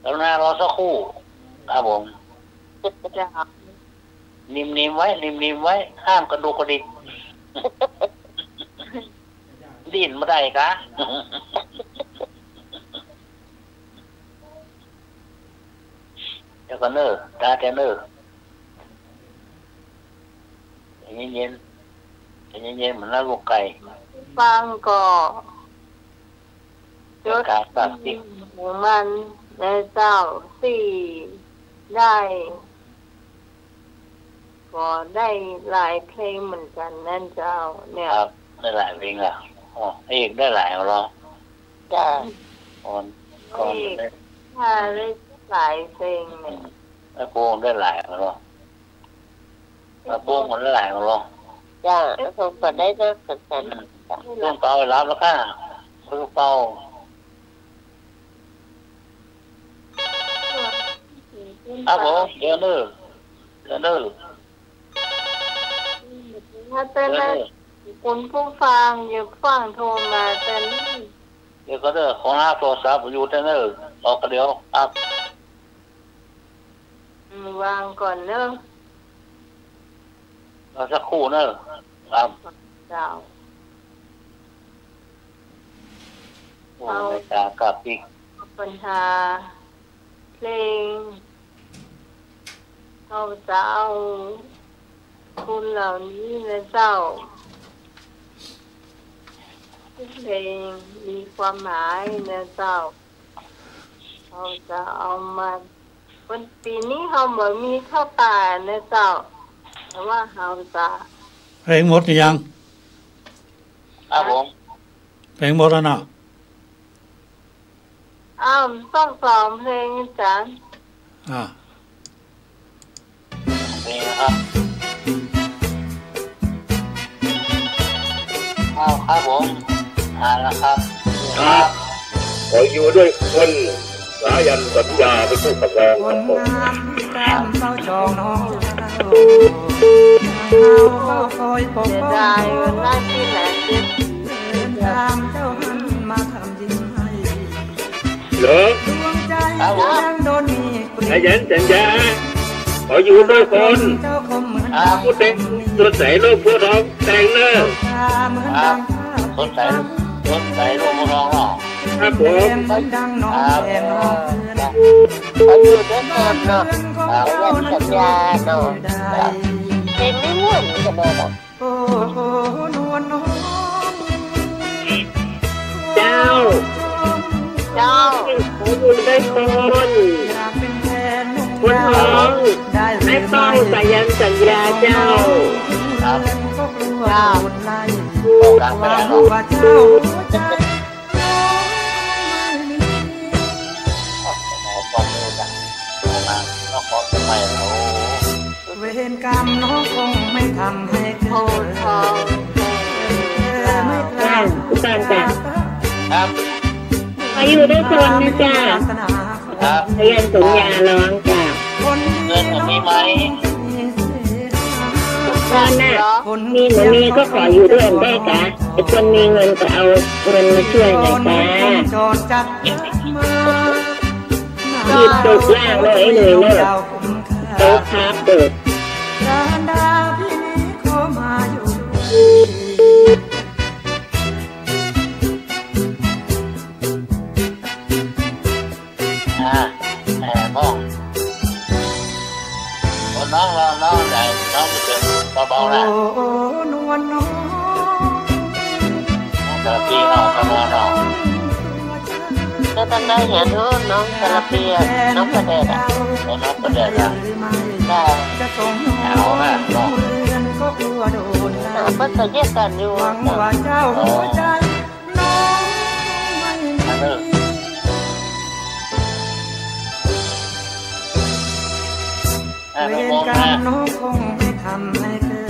กรุณารอสักครู่ ครับผม จ้ะ นิ่มๆไว้ นิ่มๆไว้ ห้ามกระดุกกระดิก ดิ้นบ่ได้กา เดี๋ยวก่อนเน้อ ตาแกเน้อ ใจเย็นๆ ใจเย็นๆ เหมือนนักลูกไก่ ฟังก็ จด ของมันนะเจ้า ตี้ได้ ก็ได้หลายเพลงเหมือนกั๋นนั่นเจ้า เนี่ย ครับ ได้หลายเพลงอ่ะ อ๋อ เอกได้หลายของเรา จ้ะ ก่อน ก่อน เอก ได้ ค่ะ ได้หลายเพลงเนี่ย อืม แล้วพงษ์ได้หลายของเรา แล้วพงษ์มันได้หลายของเรา จ้ะ แล้วพงษ์ก็ได้เลิกเหมือนกั๋น อืม จ้ะ พงษ์เปารับแล้วค่ะ พงษ์เปา ครับผม เดี๋ยวเน้อ เดี๋ยวเน้อ มาเต้นนะ คุณผู้ฟัง อย่าฟังโทรมาเต้น เดี๋ยวก่อนเน้อ ขอหาโทรศัพท์อยู่เต้นเน้อ ออกกันเดี๋ยว ครับ อืม วางก่อนเน้อ รอสักครู่เน้อ ครับ เจ้า โอ้ เฮา เมตตากราบติ ปัญหาเพลง เฮาจะเอาคุณเหล่านี้นะเจ้า เพลงมีความหมายนะเจ้า เฮาจะเอามา วันปีนี้เฮาบ่มีเข้าป่านะเจ้า แต่ว่าเฮาจะ เพลงหมดหรือยัง ครับผม เพลงหมดแล้วเนาะ อ้าว ต้องสองเพลงอาจารย์ อ่า เพลงนะครับ อ้าว ครับผม มาแล้วครับ ครับ ขออยู่ด้วยคน สายัณสัญญาเป็นผู้ขับร้องครับผม เสียดายวันหน้าที่แหลมเจ็บ เหรอ ครับผม สายัณสัญญา ขออยู่ด้วยคน ครับ ผู้แต่งสดใสลูกโพธิ์ทองแต่งเนอะ ครับ สดใส สดใสลูกโพธิ์ทองเนาะ ครับผม ครับ ขออยู่ด้วยคนเนาะ ครับ สายัณสัญญาเนาะ ครับ เพลงนี้ม่วนขนาดเนาะ เจ้า เจ้า ขออยู่ด้วยคน คนฮ้อง นายต้องสายัณสัญญาเจ้า ครับ เจ้า ครับ ขอความเมตตา นครเชียงใหม่ โอ้ เวรกรรมน้องคงไม่ทำให้เธอ โพธิ์ทอง จ้า จ้า จ้า ครับ ขออยู่ด้วยคนนะจ้า ครับ สายัณสัญญาร้องจ้า เงินมีไหม ตอนน่ะ มีบ่มีก็ขออยู่ด้วยได้กะ ไอ้คนมีเงินก็เอาเงินมาช่วยหน่อยจ้า ขีดตกล่างเลยไอ้หนุ่ยเนอะ โต๊ะครับเปิด อ่า แหม มอง โอ้ น้อง น้อง น้อง ไหน น้องไปเจอเบาๆนะ โอ้ นวลน้อง น้องสารพี น้องกมล น้อง ก็ต้องได้เห็น โอ้ น้องสารพีอะ น้องประเดชอะ โอ้ น้องประเดชอะ ได้ เอานะ น้อง อ่า ก็จะแยกกันอยู่ อ๋อ เวรกรรมน้องคงไม่ทำให้เธอ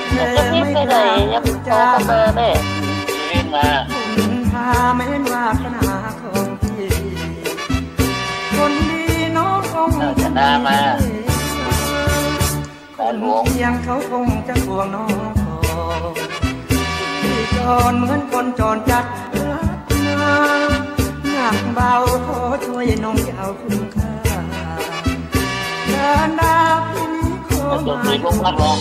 เธอไม่กล้าพูดจา เธอมาแม่ เธอมา คุณพาแม่นวาสนาของพี่ คนดีน้องคงจะมา คนเคียงเขาคงจะห่วงน้องพอ พี่จรเหมือนคนจรจัดพลัดมา หนักเบาขอช่วยน้องเจ้าคุ้มค่า เดินดาวที่นี้ขอมา เสียงลมพัดลม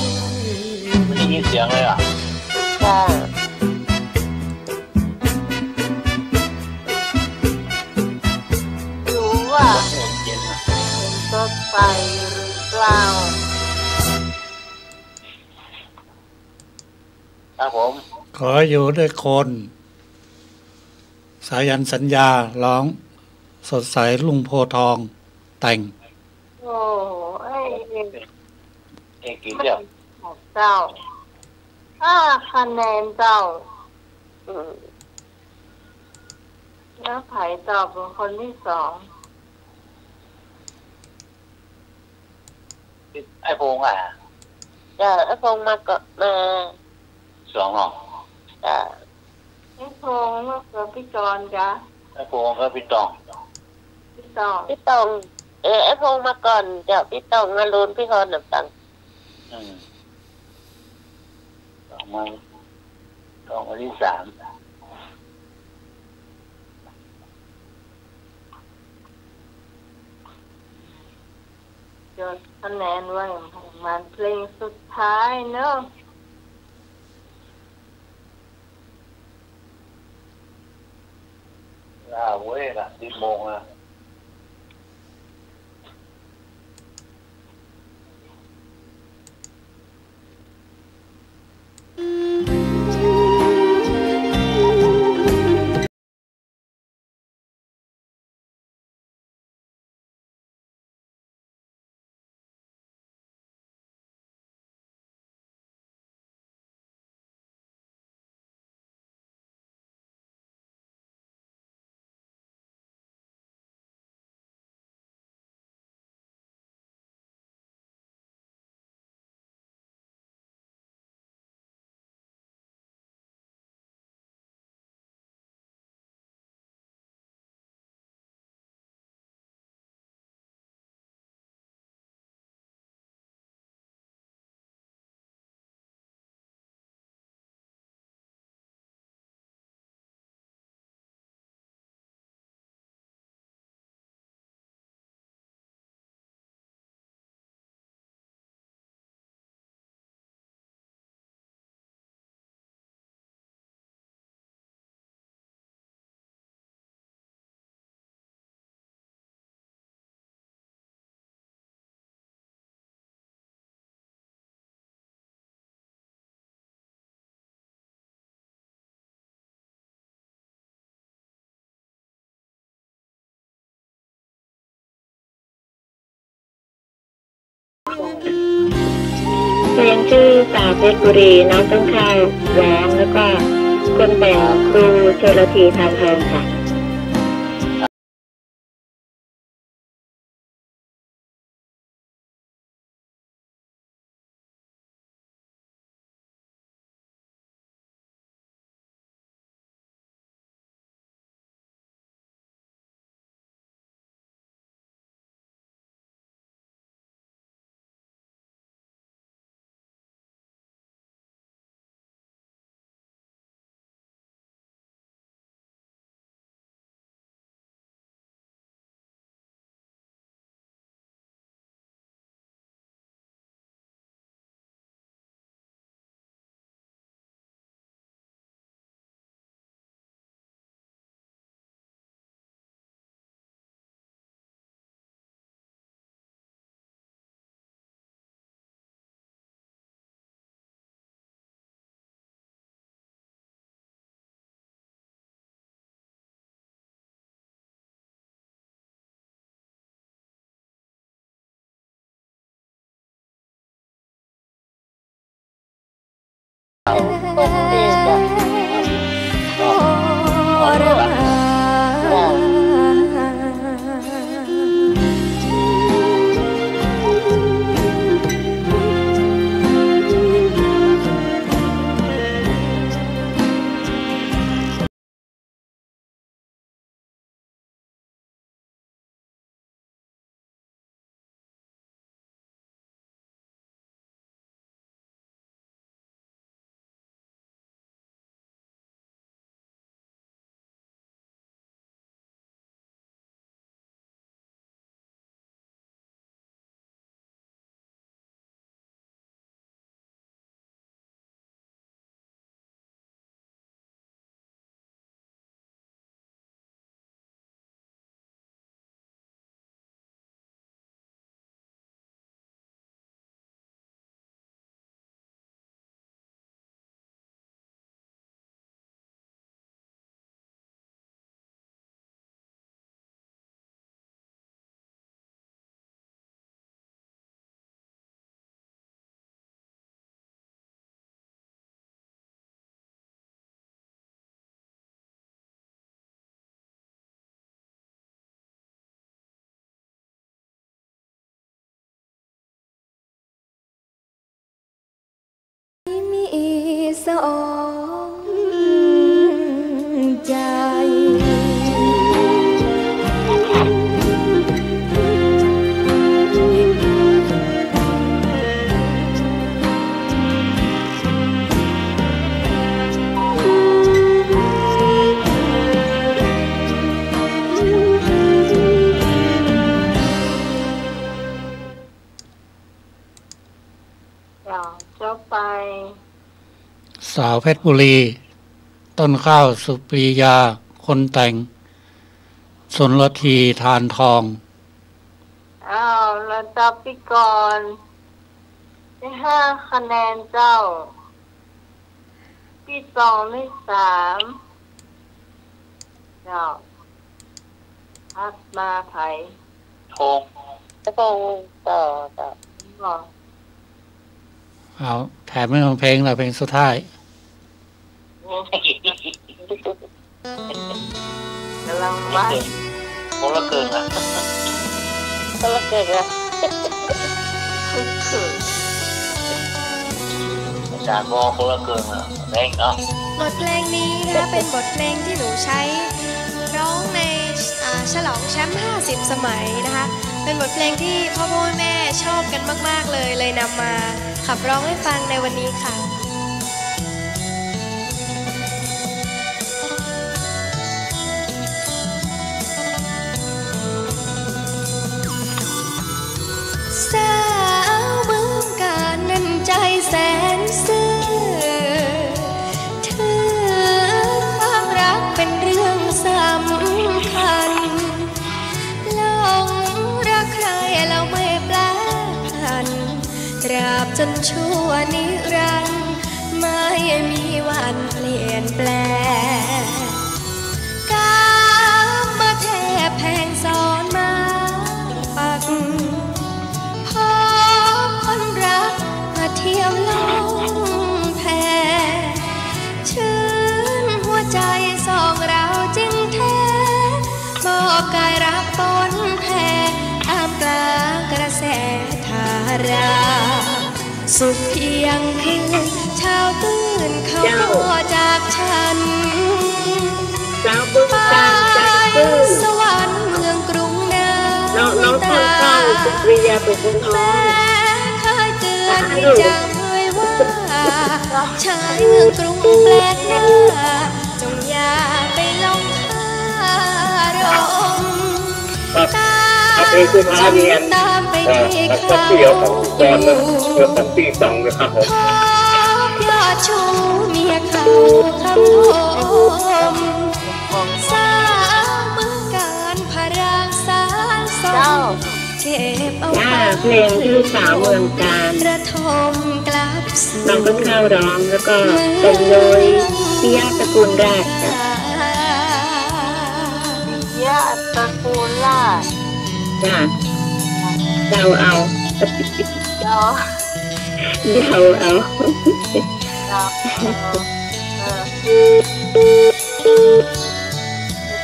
ไม่ได้ยินเสียงเลยอ่ะ จ้า รู้ว่า เห็นสดใสหรือเปล่า ครับผม ขออยู่ด้วยคน สายัณสัญญาร้อง สดใสลุงโพธิ์ทองแต่ง โอ้ย เอกกี่เที่ยว เจ้า ห้าคะแนนเจ้า อืม แล้วใผเจ้าเป็นคนที่สอง ไอ้พงษ์อ่ะ จ้ะ ไอ้พงษ์มาก่อน มา สองเนาะ จ้ะ ไอ้พงษ์มากับพี่จรจ้ะ ไอ้พงษ์กับพี่ต้อง พี่ต้อง พี่ต้อง เออ ไอ้พงษ์มาก่อนจ้ะ พี่ต้อง อรุณ พี่ฮอนน่ะฟัง อืม ต้องมา ต้องมาที่สาม จดคะแนนไว้ประมาณเพลงสุดท้ายเนาะ เ สิบโมงนะ เพลงชื่อสาวเพชรบุรี น้องต้นข้าวร้อง แล้วก็คนแต่งครูชลธี พานทองค่ะ มีสองใจ เจ้า เจ้าไป สาวเพชรบุรี ต้นข้าว สุปรียา คนแต่ง สุนทรี ธารทอง อ้าว แล้วเจ้า ปี้กรณ์ได้ห้าคะแนนเจ้า ปี้ตองได้สาม เจ้า ถัดมาใผ พงษ์ พงษ์ต่อเจ้า เอา แถมให้ฟังเพลงหน่อย เพลงสุดท้าย ก๋ำลังว่า คนละเกิ่งอะ คนละเกิ่งอะ อาจ๋ารย์บอกคนละเกิ่งอะ เพลงเนาะ บทเพลงนี้นะคะ เป็นบทเพลงที่หนูใช้ร้องใน อ่า ฉลองแชมป์ห้าสิบสมัยนะคะ เป็นบทเพลงที่พ่อๆ แม่ๆ ชอบกันมากๆ เลย เลยนำมาขับร้องให้ฟังในวันนี้ค่ะ สาวเมืองกาญนั้นใจแสนซื่อ ถือความรักเป็นเรื่องสำคัญ หลงรักใครแล้วไม่แปรผัน ตราบจนชั่วนิรันดร์ ไม่มีวันเปลี่ยนแปลง กามาแทบแผงสอนมาปัก พบคนรักมาเที่ยวล่องแพ ชื่นหัวใจสองเราจริงแท้ มอบกายรักปนแผ่ ท่ามกลางกระแสธารา สุขเพียงคืน เช้าตื่นเขา เจ้า ก็จากฉัน สาวเมืองกาญ ไป ใจซื่อ สวรรค์เมืองกรุงน้ำ น้อง น้อง ตา ต้องเข้าสุริยาเป็นคนฮ้อง แม่เคยเตือนให้จำไว้ว่า ชายเมืองกรุงแปลกหน้า จงอย่าไปหลงคารม ครับ ตาม เอาเพลงสุดท้ายเรียน ฉันตามไป เอ่อ ที่ เขา เสียของก่อนนะ อยู่ เรื่องของปีสองนะครับผม พบยอดชูเมียเขาคำคม สาวเมืองกาญพระรามสามสอง เจ้า เก็บเอา อ่า ความ เพลงชื่อสาวเมืองกาญ ระทมกลับสู่ น้องต้นข้าวร้อง แล้วก็ เมือง แต่งโดยปิยะตระกูลราชจ้ะ ปิยะตระกูลราช จ้ะ เดาเอา เดา เดาเอา เดาเอา เออ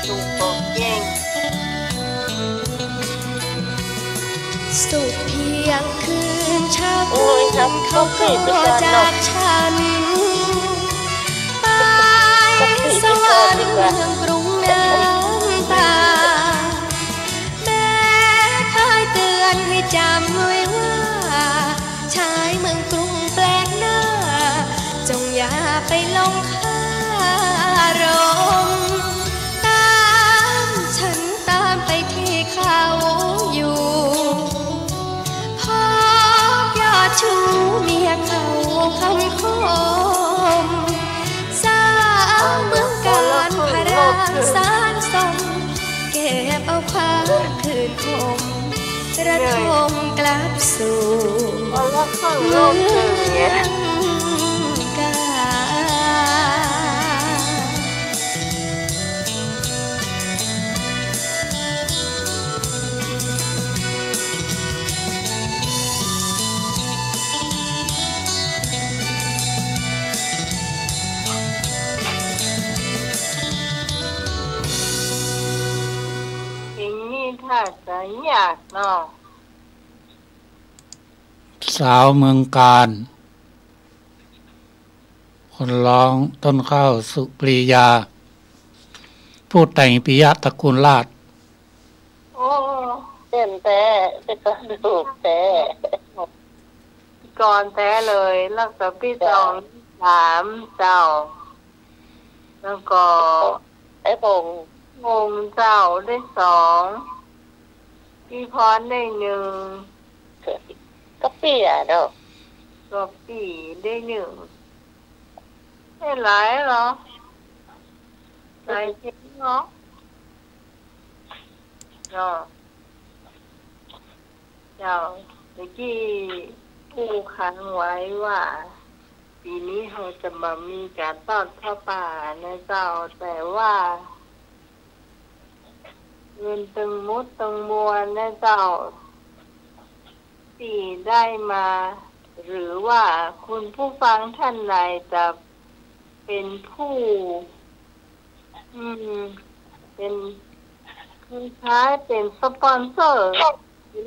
ถูกบอกแย่ง สุขเพียงคืนเช้า โอ้ย ครับ เขาก็จากฉัน ไปสวรรค์เมืองกรุงน้ำตา แม่เคยเตือนให้จำไว้ว่า ชายเมืองกรุงแปลกหน้า จงอย่าไปหลงคารม ตามฉันตามไปที่เขาอยู่ พบยอดชูเมียเขาคำคม สาวเมืองกาญพระรามสามสอง เก็บเอาความคืนคม ระทมกลับสู่ เอาละค่ะ เมืองกาญ เพลงนี้ถ้าจะยากเนาะ สาวเมืองกาญ คนฮ้องต้นข้าวสุปรียา ผู้แต่งปิยะตระกูลราช โอ้ เจ๋งแต๊ เป๋นตาถูกแต๊ ก่อนแต๊เลย แล้วก็ปี้ตอง เจ้า สามเจ้า แล้วก็ ไอ้พงษ์ พงษ์เจ้าได้สอง ปี้พรได้หนึ่ง ก็ปี้อะเนาะ ก็ปี้ได้หนึ่ง ได้หลายเหรอ หลายเพลงเหรอ เนาะ เจ้า เมื่อกี้อู้ค้างไว้ว่า ปี๋นี้เฮาจะบ่มีก๋านตอดผ้าป่านะเจ้า แต่ว่า เงินตึงหมดตึงมวลนะเจ้า ตี้ได้มา หรือว่าคุณผู้ฟังท่านไหนจะเป็นผู้ อืม เป็น คล้ายๆ เป็นสปอนเซอร์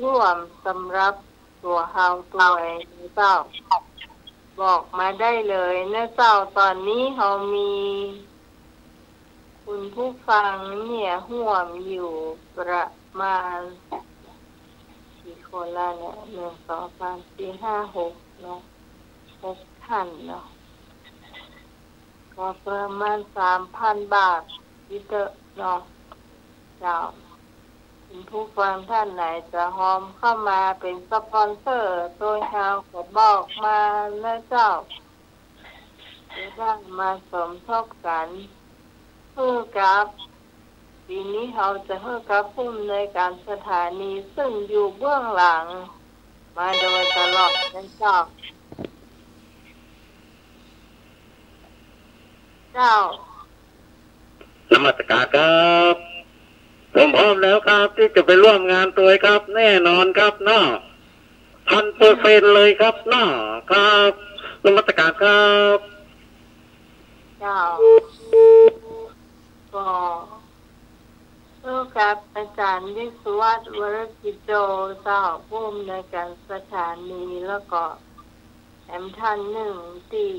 ร่วมสำหรับตั๋วเฮาตวยนะเจ้า บอกมาได้เลยนะเจ้า ต๋อนนี้เฮามี คุณผู้ฟังเนี่ยฮ่วมอยู่ประมาณ กี่คนละเนี่ย หนึ่ง สอง สาม สี่ ห้า หก เนาะ หกท่านเนาะ ก็ประมาณ สามพัน บาทตี้เต๊อะเนาะ เจ้า คุณผู้ฟังท่านไหนจะฮอมเข้ามาเป็นสปอนเซอร์ตวยเฮาก็บอกมานะเจ้า จะได้มาสมทบกั๋น หื้อกับ ปี๋นี้เฮาจะหื้อกับผู้อำนวยก๋านสถานี ซึ่งอยู่เบื้องหลังมาโดยตลอดนะเจ้า เจ้า นมัสก๋านครับ ผมพร้อมแล้วครับ ตี้จะไปร่วมงานตวยครับ แน่นอนครับเนาะ พันเปอร์เซ็นต์เลยครับเนาะ ครับ นมัสก๋านครับ เจ้า ก็ พบกับอาจ๋ารย์วิศวัฒน์ วรกิจโจ เจ้า ผู้อำนวยก๋านสถานี แล้วก็แถมท่านนึ่งตี้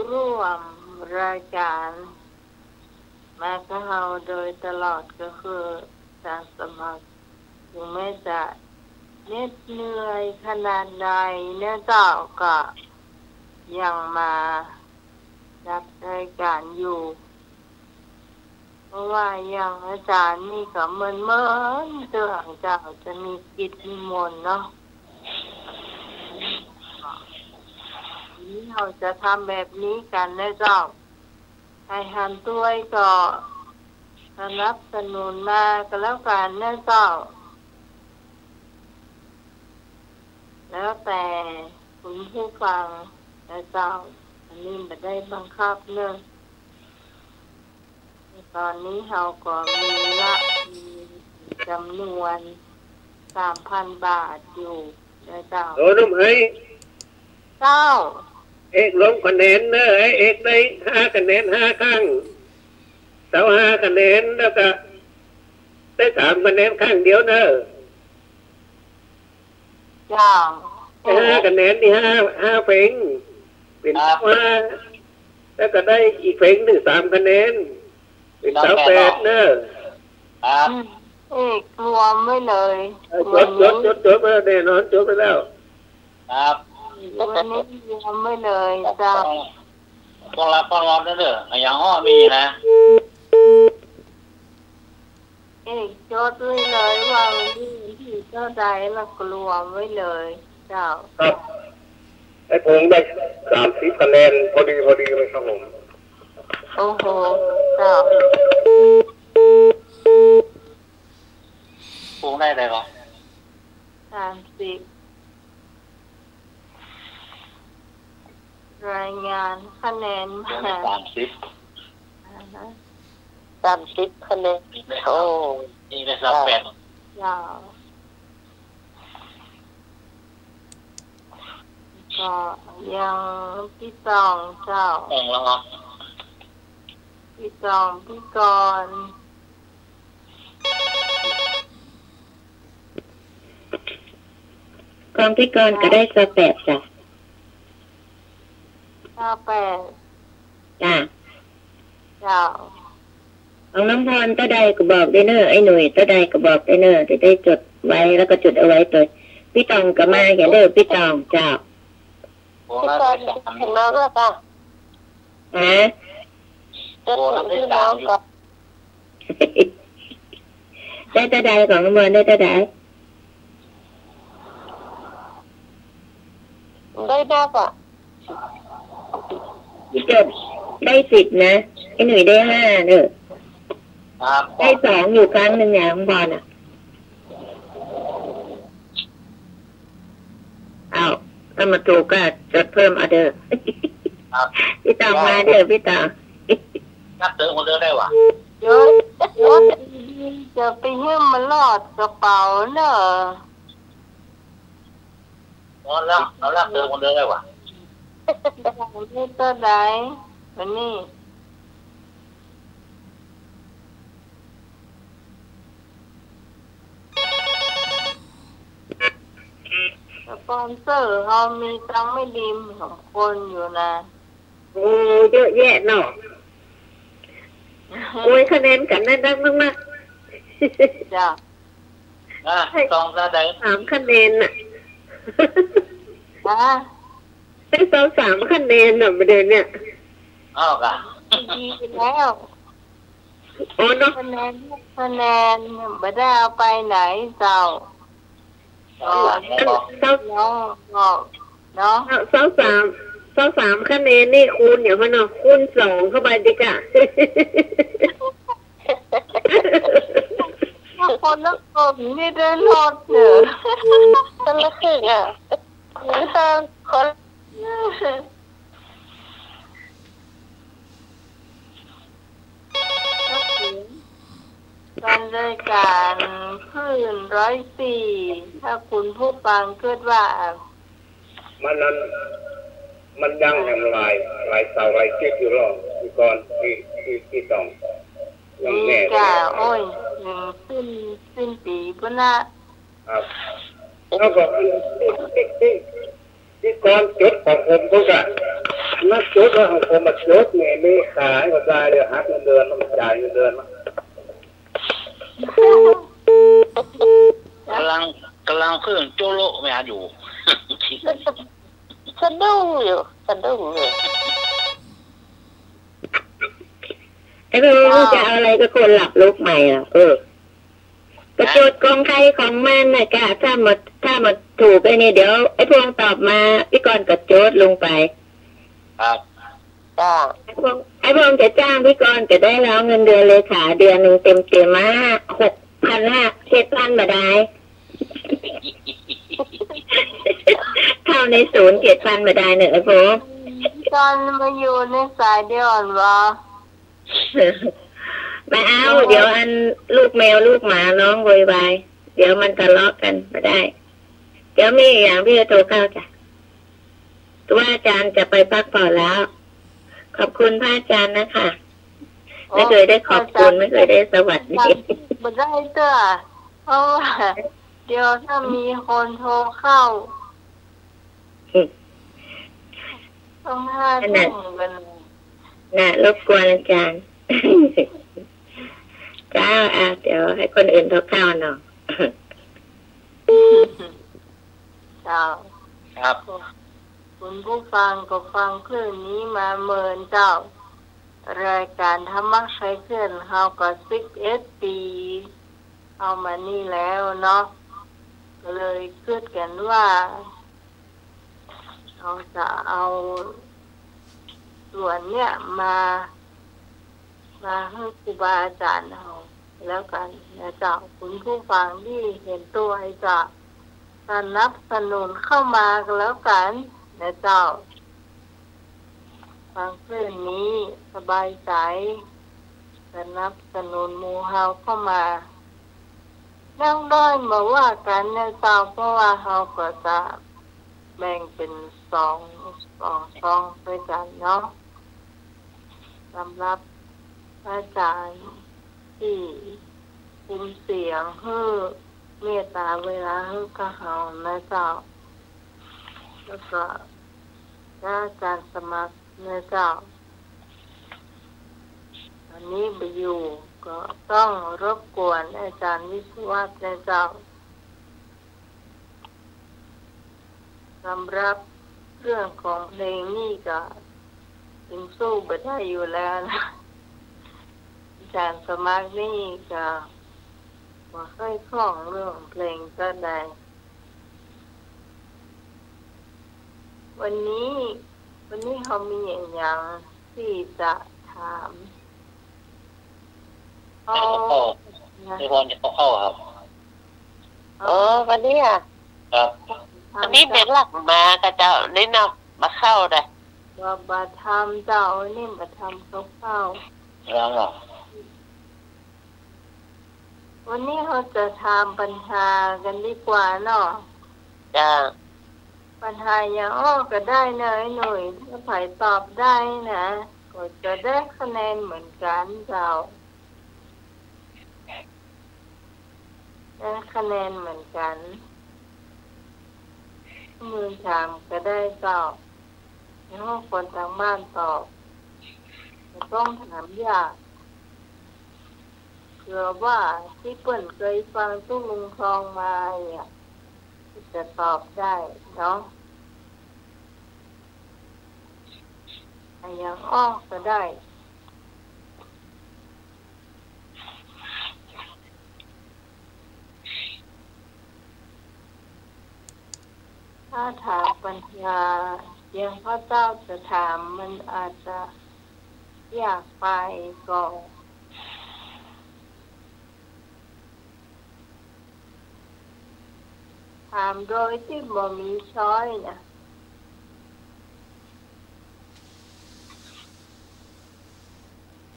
ร่วมรายก๋านมากับเฮาโดยตลอดก็คืออาจ๋ารย์สมัคร ถึงแม้จะเหน็ดเหนื่อยขนาดใดนะเจ้า ก็ยังมาจัดรายก๋านอยู่ เพราะว่าอย่างอาจ๋ารย์นี่ก็เมินๆ เตื้องเจ้า จะมีกิจนิมนต์เนาะ ทีนี้เฮาจะทำแบบนี้กั๋นนะเจ้า ใผหันตวยก็สนับสนุนมาก็แล้วกั๋นนะเจ้า แล้วแต่คุณผู้ฟังนะเจ้า อันนี้บ่ได้บังคับเนาะ ต๋อนนี้เฮาก็มีละ มีจ๋ำนวน สามพัน บาทอยู่นะเจ้า โอ้ น้องเอ๋ย เจ้า เอกรวมคะแนนเน่อ ไอ้เอกได้ห้าคะแนนห้าครั้ง เต๋าห้าคะแนน แล้วก็ได้สามคะแนนครั้งเดียวเน่อ เจ้า ได้ห้าคะแนนนี่ห้า ห้าเพลง เป๋น ครับ เต๋าห้า แล้วก็ได้อีกเพลงนึ่งสามคะแนน เป๋น เต๋าแปด เต๋าแปดเน่อ ครับ อืม เอกรวมไว้เลย เออ จด จด จด จดไว้ แน่นอน จดไว้แล้ว ครับ วันนี้รวมไว้เลยเจ้า ต้องรับ ต้องรับเน่อ อย่างฮ้อมีนะ เอกจดไว้เลยว่าวันนี้วันตี้เต้าใด แล้วก็รวมไว้เลยเจ้า ครับ ไอ้พงษ์ได้สามสิบคะแนน พอดี พอดีเลยครับผม โอ้โห เจ้า พงษ์ได้เท่าใดก่อ สามสิบ รายงานคะแนนมา สามสิบ อ่าฮะ สามสิบคะแนน โอ้ นี่ได้สามแปด เจ้า ก็ยังปี้ตองเจ้า ตองแล้วเหรอ ปี้ตอง ปี้กรณ์ ของปี้กรณ์ก็ได้ซาวแปดจ้ะ ซาวแปด จ้ะ เจ้า ของน้องพรเต้าใดก็บอกด้วยเน่อ ไอ้หนุ่ยเต้าใดก็บอกด้วยเน่อ จะได้จดไว้แล้วก็จดเอาไว้ตวย ปี้ตองก็มาเหียเน่อ ปี้ตองเจ้า ปี้ตองถึงแล้วก็จ้ะ ฮะ จะถึงที่น้องก็ ได้เต้าใด ของน้องพรได้เต้าใด ได้นักอะ จดได้สิบนะ ไอ้หนุ่ยได้ห้าเน่อ ครับ ได้สองอยู่ครั้งหนึ่งเนี่ย ข้างบนน่ะ อ้าว ถ้ามาถูกก็จดเพิ่มเอาเด้อ ครับ พี่ต๋องมาเด้อ พี่ต๋อง นับเติมคนเดียวได้วะ ยศ ยศ จะไปหื้อมันหลอดกระเป๋าเนอะ เอาละ เอาละ เติมคนเดียวได้วะ ได้ตัวใด วันนี้ สปอนเซอร์เฮามีตังค์ไม่ดีสองคนอยู่นะ โอ้ เยอะแยะเนาะ โอ้ย คะแนนกั๋นได้นักมากๆ จ้ะ อ่ะ ให้ สองตาใด สามคะแนนน่ะ ฮะ ให้สาวสามคะแนนน่ะ ประเด็นเนี่ย อ้าว กะ ดีแล้ว โอ้เนาะ คะแนน คะแนนบ่ได้เอาไปไหนเจ้า อ๋อ สาว น้องบอกเนาะ สาวสาม สาวสามคะแนนนี่คูณอย่างนั้นเนาะ คูณสองเข้าไปดีกว่า คนละกลุ่มนี่ได้รอดเนอะ คนละครึ่งอะ คนละ แฟนรายก๋านคลื่นร้อยสี่ ถ้าคุณผู้ฟังกึ๊ดว่า มันนั้น มันยังแหมหลาย หลายเสาร์หลายอาทิตย์อยู่หรอก พี่กรณ์ พี่ พี่ พี่ต๋อง ยังแน่ นี่จ้ะ โอ้ย ถึงสิ้น สิ้นปี๋ปุ้นนะ ครับ แล้วก็พี่ พี่ พี่ พี่กรณ์จดของผมก็กะ นักจดแล้วของผมมาจดเนี่ย เมษาก็ได้เลย หักเงินเดือน ต้องจ่ายเงินเดือน ก๋ำลัง ก๋ำลังเพิ่งโจ๊ะโละมาอยู่ สะดุ้งอยู่ สะดุ้งอยู่ ไอ้พวกมึงจะเอาอะไรกับคนหลับลุกใหม่อ่ะ เออ กะจดของใครของมันน่ะกะ ถ้ามา ถ้ามาถูกไอ้นี่ เดี๋ยวไอ้พวงตอบมา พี่กรณ์กะจดลงไป ครับ จ้า ไอ้พวง ไอ้พวงจะจ้างพี่กรณ์กะได้แล้ว เงินเดือนเลขาเดือนหนึ่งเต็มๆ มา หกพันห้า เจ็ดพันบ่ได้ เข้าในศูนย์ เจ็ดพันบ่ได้เนอะไอ้พวง ตอนมาอยู่ในสายเดียวกันวะ บ่เอา เดี๋ยวอันลูกแมวลูกหมาร้องโวยวาย เดี๋ยวมันทะเลาะกั๋น บ่ได้ เดี๋ยวมีอย่างพี่จะโทรเข้าจ้ะ ว่าอาจารย์จะไปพักผ่อนแล้ว ขอบคุณพระอาจารย์นะคะ ไม่เคยได้ขอบคุณ ไม่เคยได้สวัสดี บ่ได้เตื้อ เพราะว่าเดี๋ยวถ้ามีคนโทรเข้า อืม ต้องห้าทุ่มกั๋น น่ะ รบกวนอาจารย์ เจ้า อ่ะ เดี๋ยวให้คนอื่นโทรเข้าเนาะ เจ้า ครับ คุณผู้ฟังก็ฟังคลื่นนี้มาเมินเจ้า รายก๋านธรรมะไขเคลื่อนเฮาก็สิบเอ็ดปี๋ เอามานี่แล้วเนาะ ก็เลยกึ๊ดกั๋นว่า เฮาจะเอาส่วนเนี่ยมา มาหื้อครูบาอาจ๋ารย์เฮาแล้วกั๋นนะเจ้า คุณผู้ฟังตี้เห็นตั๋วจะสนับสนุนเข้ามาก็แล้วกั๋นนะเจ้า ฟังคลื่นนี้สบายใจ๋ สนับสนุนหมู่เฮาเข้ามา นั่งด้อยบ่ว่ากั๋นนะเจ้า เพราะว่าเฮาก็จะแบ่งเป๋นสอง สองช่องด้วยกั๋นเนาะ สำหรับพระอาจ๋ารย์ตี้คุมเสียงหื้อ เมตต๋าเวลาหื้อกับเฮานะเจ้า แล้วก็พระอาจ๋ารย์สมัครนะเจ้า วันนี้บ่อยู่ ก็ต้องรบกวนอาจ๋ารย์วิศวัฒน์นะเจ้า สำหรับเรื่องของเพลงนี่ก็ยังสู้บ่ได้อยู่แล้วนะ อาจ๋ารย์สมัครนี่ก็บ่ค่อยคล่องเรื่องเพลงเต้าใด วันนี้ วันนี้เฮามีอะหยังตี้จะถาม อ๋อ เจ้า นะ พี่พรจะเข้าครับ อ๋อ วันนี้อะ ครับ วันนี้เด็กหลักมากับเจ้า นี่เนาะ บ่เข้านะ บ่ บ่ทำเจ้า วันนี้บ่ทำกับข้าว แล้วเหรอ วันนี้เฮาจะถามปัญหากั๋นดีกว่าเนาะ จ้า ปัญหาหยังอ้อก็ได้เนาะไอ้หนุ่ย ถ้าใผตอบได้นะ ก็จะได้คะแนนเหมือนกั๋นเจ้า ได้คะแนนเหมือนกั๋น มือถามก็ได้เจ้า แล้วคนตางบ้านตอบ บ่ต้องถามยาก เผื่อว่าตี้เปิ้นเกยฟังตุ๊ลุงทองมาเนี่ย จะตอบได้เนาะ อะหยังอ้อก็ได้ ถ้าถามปัญหาอย่างข้าเจ้าจะถามมันอาจจะยากไปก็ ถามโดยตี้บ่มีช้อยนะ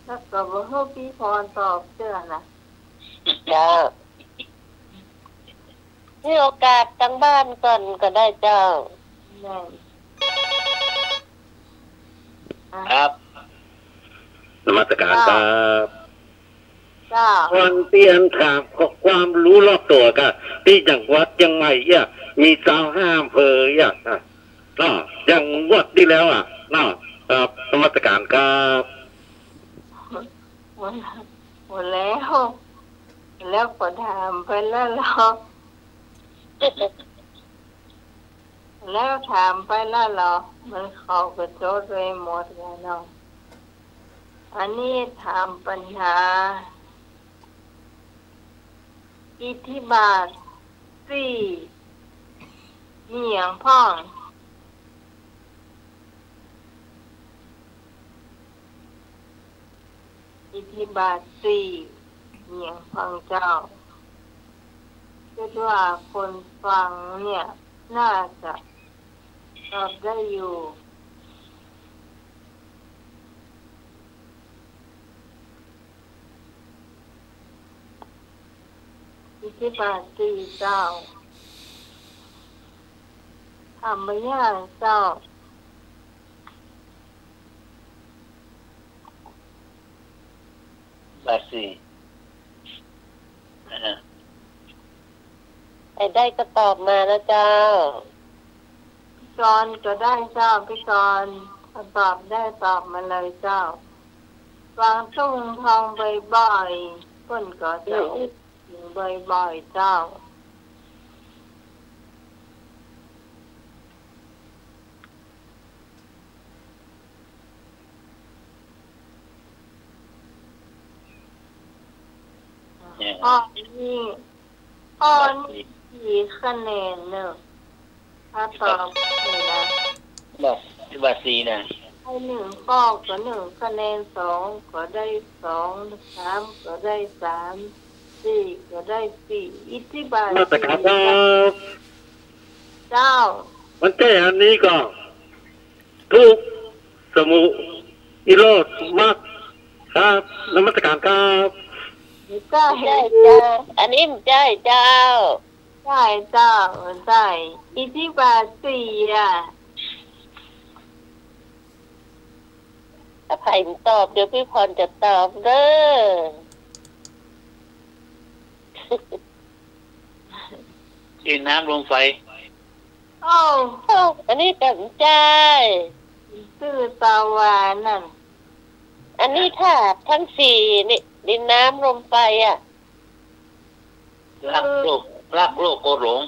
แล้วก็บ่ฮู้พี่พรตอบเตื้อนะ เจ้า ให้โอกาสตางบ้านก่อนก็ได้เจ้า แม่น ครับ นมัสการครับ เจ้า วันเตียนถามข้อความรู้รอบตั๋วกะ ตี้จังหวัดเจียงใหม่เอี้ย มีซาวห้าอำเภอเอี้ย อ่ะ เนาะ อย่างงวดตี้แล้วอ่ะ เนาะ ครับ นมัสการครับ หมด หมดแล้ว แล้วก็ถามไปแล้วเหรอ แล้วถามไปแล้วเหรอ มันเขาก็จดไว้หมดแล้วเนาะ อันนี้ถามปัญหา อิทธิบาทสี่ มีหยังพ่อง อิทธิบาทสี่ มีหยังพ่องเจ้า คิดว่าคนฟังเนี่ย น่าจะตอบได้อยู่ อิทธิบาทสี่เจ้า ถามบ่ยากเจ้า บาทสี่ อ่า ใผได้ก็ตอบมานะเจ้า พี่กรณ์ก็ได้เจ้า พี่กรณ์ ถ้าตอบได้ตอบมาเลยเจ้า ฟังตุ๊ลุงทองบ่อยๆ เปิ้นก็จะ อืม อู้ถึงบ่อยๆ เจ้า เนี่ย ข้อนี้ ข้อนี้สี่คะแนนเนอะ ถ้าตอบถูกนะ บาท บาทสี่นะ ได้หนึ่งข้อก็หนึ่งคะแนน สองก็ได้สอง สามก็ได้สาม สี่ก็ได้สี่ อิทธิบาท นมัสการครับ เจ้า มันใจ้อันนี้ก่อ ทุกข์ สมุ นิโรธ มรรค ครับ นมัสการครับ ใจ้ ใจ้เจ้า อันนี้ใจ้เจ้า ใจ้เจ้า ใจ้ อิทธิบาทสี่อะ ถ้าใผตอบ เดี๋ยวพี่พรจะตอบเด้อ ดินน้ำลมไฟ โอ้ โอ้ อันนี้ก็ใจ้ ซื่อตาวานั่น อันนี้ธาตุทั้งสี่นี่ ดินน้ำลมไฟอะ รักโลภ รักโลภโกรธหลง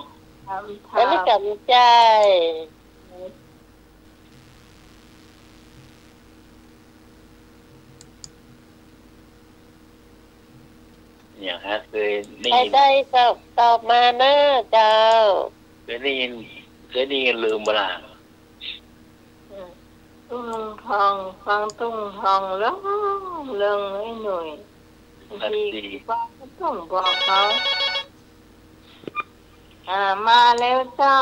อันนี้ก็ใจ้ เนี่ยฮะ เคยได้ยิน ใผได้ก็ตอบมาเนอะเจ้า เคยได้ยิน เคยได้ยินลืมบ่ล่ะ อืม ตุ๊ลุงทอง ฟังตุ๊ลุงทองเรื่อง เรื่องไอ้หนุ่ย บางทีครูบาก็ต้องบอกเขา อ่า มาแล้วเจ้า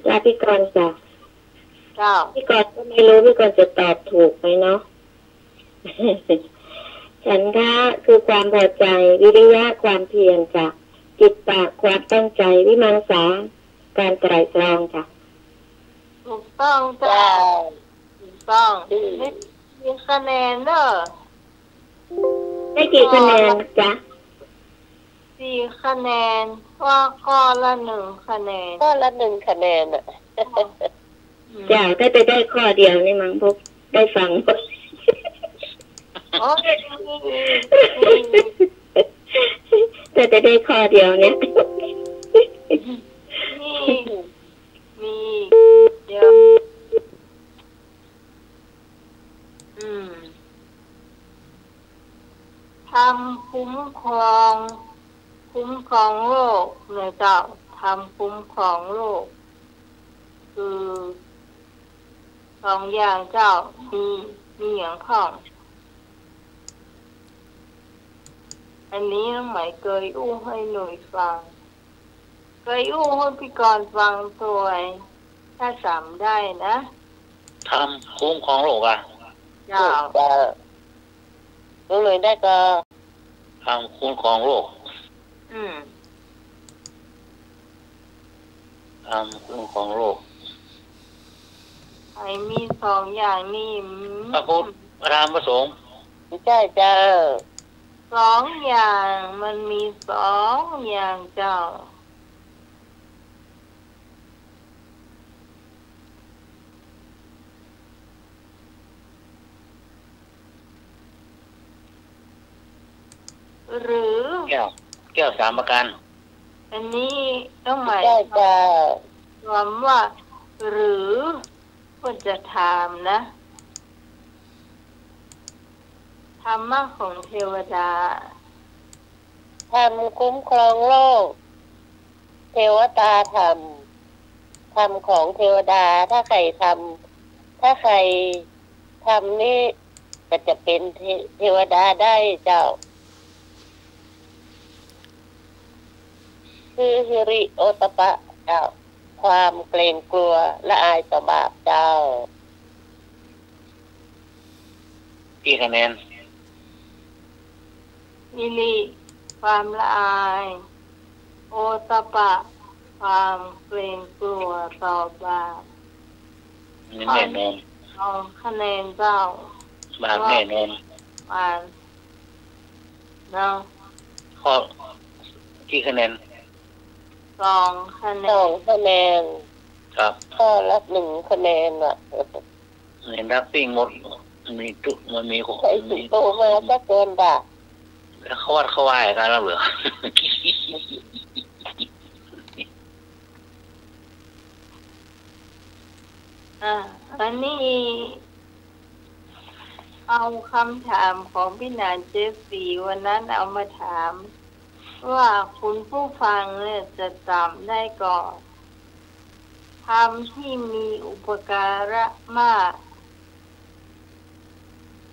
ลาพิธีกรจ้ะ เจ้า พิธีกรก็ไม่รู้ พิธีกรจะตอบถูกไหมเนาะ ฉันทะคือความพอใจ วิริยะความเพียรจ้ะ จิตตะความตั้งใจ วิมังสา การไตร่ตรองจ้ะ ถูกต้องเจ้า เจ้า ถูกต้อง อืม ได้สี่คะแนนเนอะ ได้กี่คะแนนจ๊ะ สี่คะแนน ว่าข้อละหนึ่งคะแนน ข้อละหนึ่งคะแนนอะ อืม เจ้า ถ้าจะได้ข้อเดียวนี่มั้ง พวกได้ฟัง โอ้ย มี มี ถ้าจะได้ข้อเดียวเนี่ย มี มี เดี๋ยว อืม ธรรมคุ้มครอง คุ้มครองโลกนะเจ้า ธรรมคุ้มครองโลก คือสองอย่างเจ้า มี มีหยังพ่อง อันนี้น้องไหมเกยอู้หื้อหน่วยฟัง เกยอู้หื้อพิธีกรฟังตวย ถ้าจ๋ำได้นะ ธรรมคุ้มครองโลกอะ เจ้า เจ้า ลุงหน่วยได้ก่อ ธรรมคุ้มครองโลก อืม ธรรมคุ้มครองโลก ไผมีสองอย่างนี่ อืม พระพุทธ พระธรรม พระสงฆ์ ใจ้เจ้า สองอย่าง มันมีสองอย่างเจ้า หรือ แก้ว แก้วสามประการ อันนี้ต้องหมาย ใจ้เจ้า ความว่า หรือ ควรจะถามนะ ธรรมะของเทวดา ธรรมคุ้มครองโลก เทวตาธรรม ธรรมของเทวดา ถ้าใครทำ ถ้าใครทำนี่ก็จะเป็นเท- เทวดาได้เจ้า คือฮิริโอตตัปปะเจ้า ความเกรงกลัวละอายต่อบาปเจ้า กี่คะแนน ฮิริ ความละอาย โอตตัปปะ ความเกรงกลัวต่อบาป นี่แน่นอน สองคะแนนเจ้า บาปแน่นอน บาปเนาะ ข้อ กี่คะแนน สองคะแนน สองคะแนน ครับ ข้อละหนึ่งคะแนนว่ะ เห็นรักปิ้งหมด มีจุ มันมี ใครสิโตมาสักคนบ่า แล้วเขาวัดเขาไหว้กันแล้วเหรอ อ่ะ อันนี้ เอาคำถามของพี่หนานเจฟรีวันนั้นเอามาถาม ว่าคุณผู้ฟังเนี่ยจะจ๋ำได้ก่อ ธรรมที่มีอุปการะมาก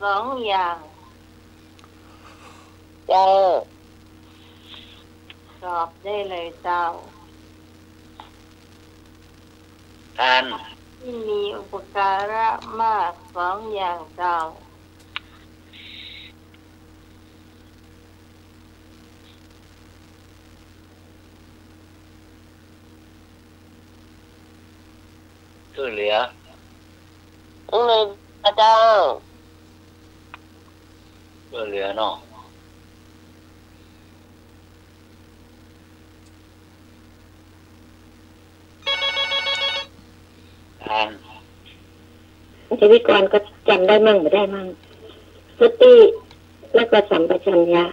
สองอย่าง เจ้า ตอบได้เลยเจ้า ทาน ที่มีอุปการะมากสองอย่างเจ้า ช่วยเหลือ อืม พระเจ้า ช่วยเหลือเนาะ ทาน เทวิกรก็จ๋ำได้มั่งบ่ได้มั่ง สติ แล้วก็สัมปชัญญะ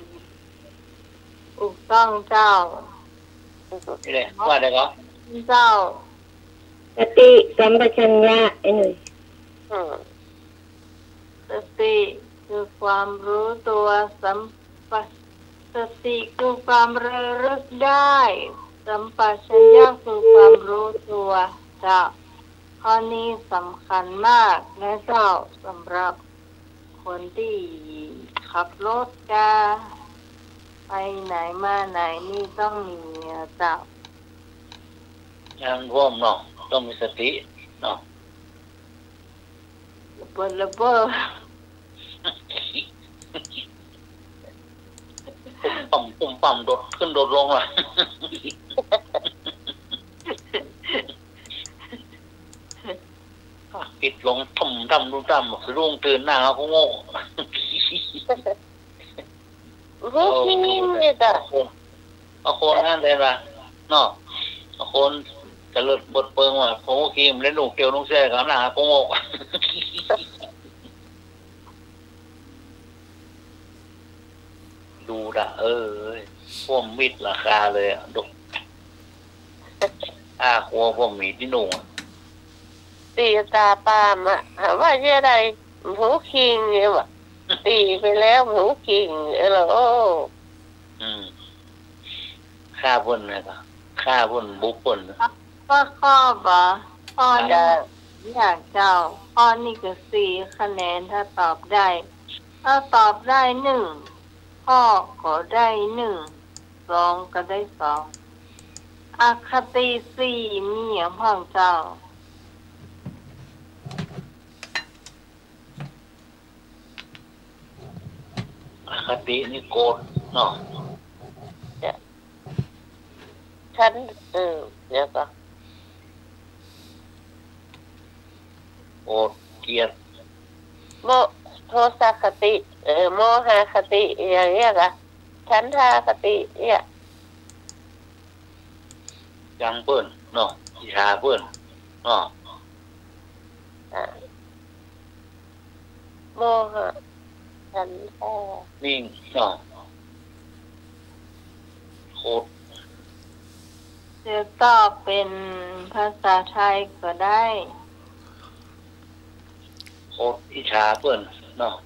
ถูกต้องเจ้า นี่แหละ ว่าได้ก็ เจ้า สติ สัมปชัญญะ ไอ้หนุ่ย อืม สติคือความรู้ตัว สัมป- สติคือความระลึกได้ สัมปชัญญะคือความรู้ตัว เจ้า ข้อนี้สำคัญมากนะเจ้า สำหรับคนที่ ขับรถกา ไปไหนมาไหนนี่ต้องมีอะเจ้า อย่างพ่วมเนาะ ต้องมีสติเนาะ เปิดระเบ้อ ปุ้มปั๊ม ปุ้มปั๊ม โดดขึ้นโดดลงล่ะ ผิดหลง ทุ่มตั้ม ทุ่มตั้ม สะดุ้งตื่นหน้าก็โง่ ฮู้คิงเนี่ยจ้ะ เอาคน เอาคนนั้นเลยล่ะ เนาะ เอาคนตะเลิดเปิดเปิงว่า ฮู้คิง เล่นลูกเตียวลูกแซ่ กำลังหาโกงอก ดูละ เออ พ่วมมิตรราคาเลยอะ ดู อาครัวพ่วมมีตี้นุ่งอะ ตีต๋าปามอะ หาว่าเยียะได้ ฮู้คิงเนี่ยว่ะ ตีไปแล้ว ฮู้คิง เออ โอ้ อืม ฆ่าเปิ้นนะ ฆ่าเปิ้น บุกเปิ้นนะ ก็ข้อบ่ ข้อนี้ จ้ะ อยากเจ้า ข้อนี้ก็สี่คะแนน ถ้าตอบได้ ถ้าตอบได้หนึ่งข้อก็ได้หนึ่ง สองก็ได้สอง อคติสี่มีอะพ่องเจ้า อคตินี่โกรธเนาะ จ้ะ ฉัน เออ เดี๋ยวก่อน โกรธ เกลียด โม โทสะคติ เออ โมหะคติ อย่างเงี้ยกะ ฉันทาคติ เนี่ย จังเปิ้นเนาะ อิจฉาเปิ้นเนาะ อ่ะ โมหะ ฉันทะ นิ่งเนาะ โคตร จะตอบเป๋นภาษาไทยก็ได้ โคตรอิจฉาเปิ้นเนาะ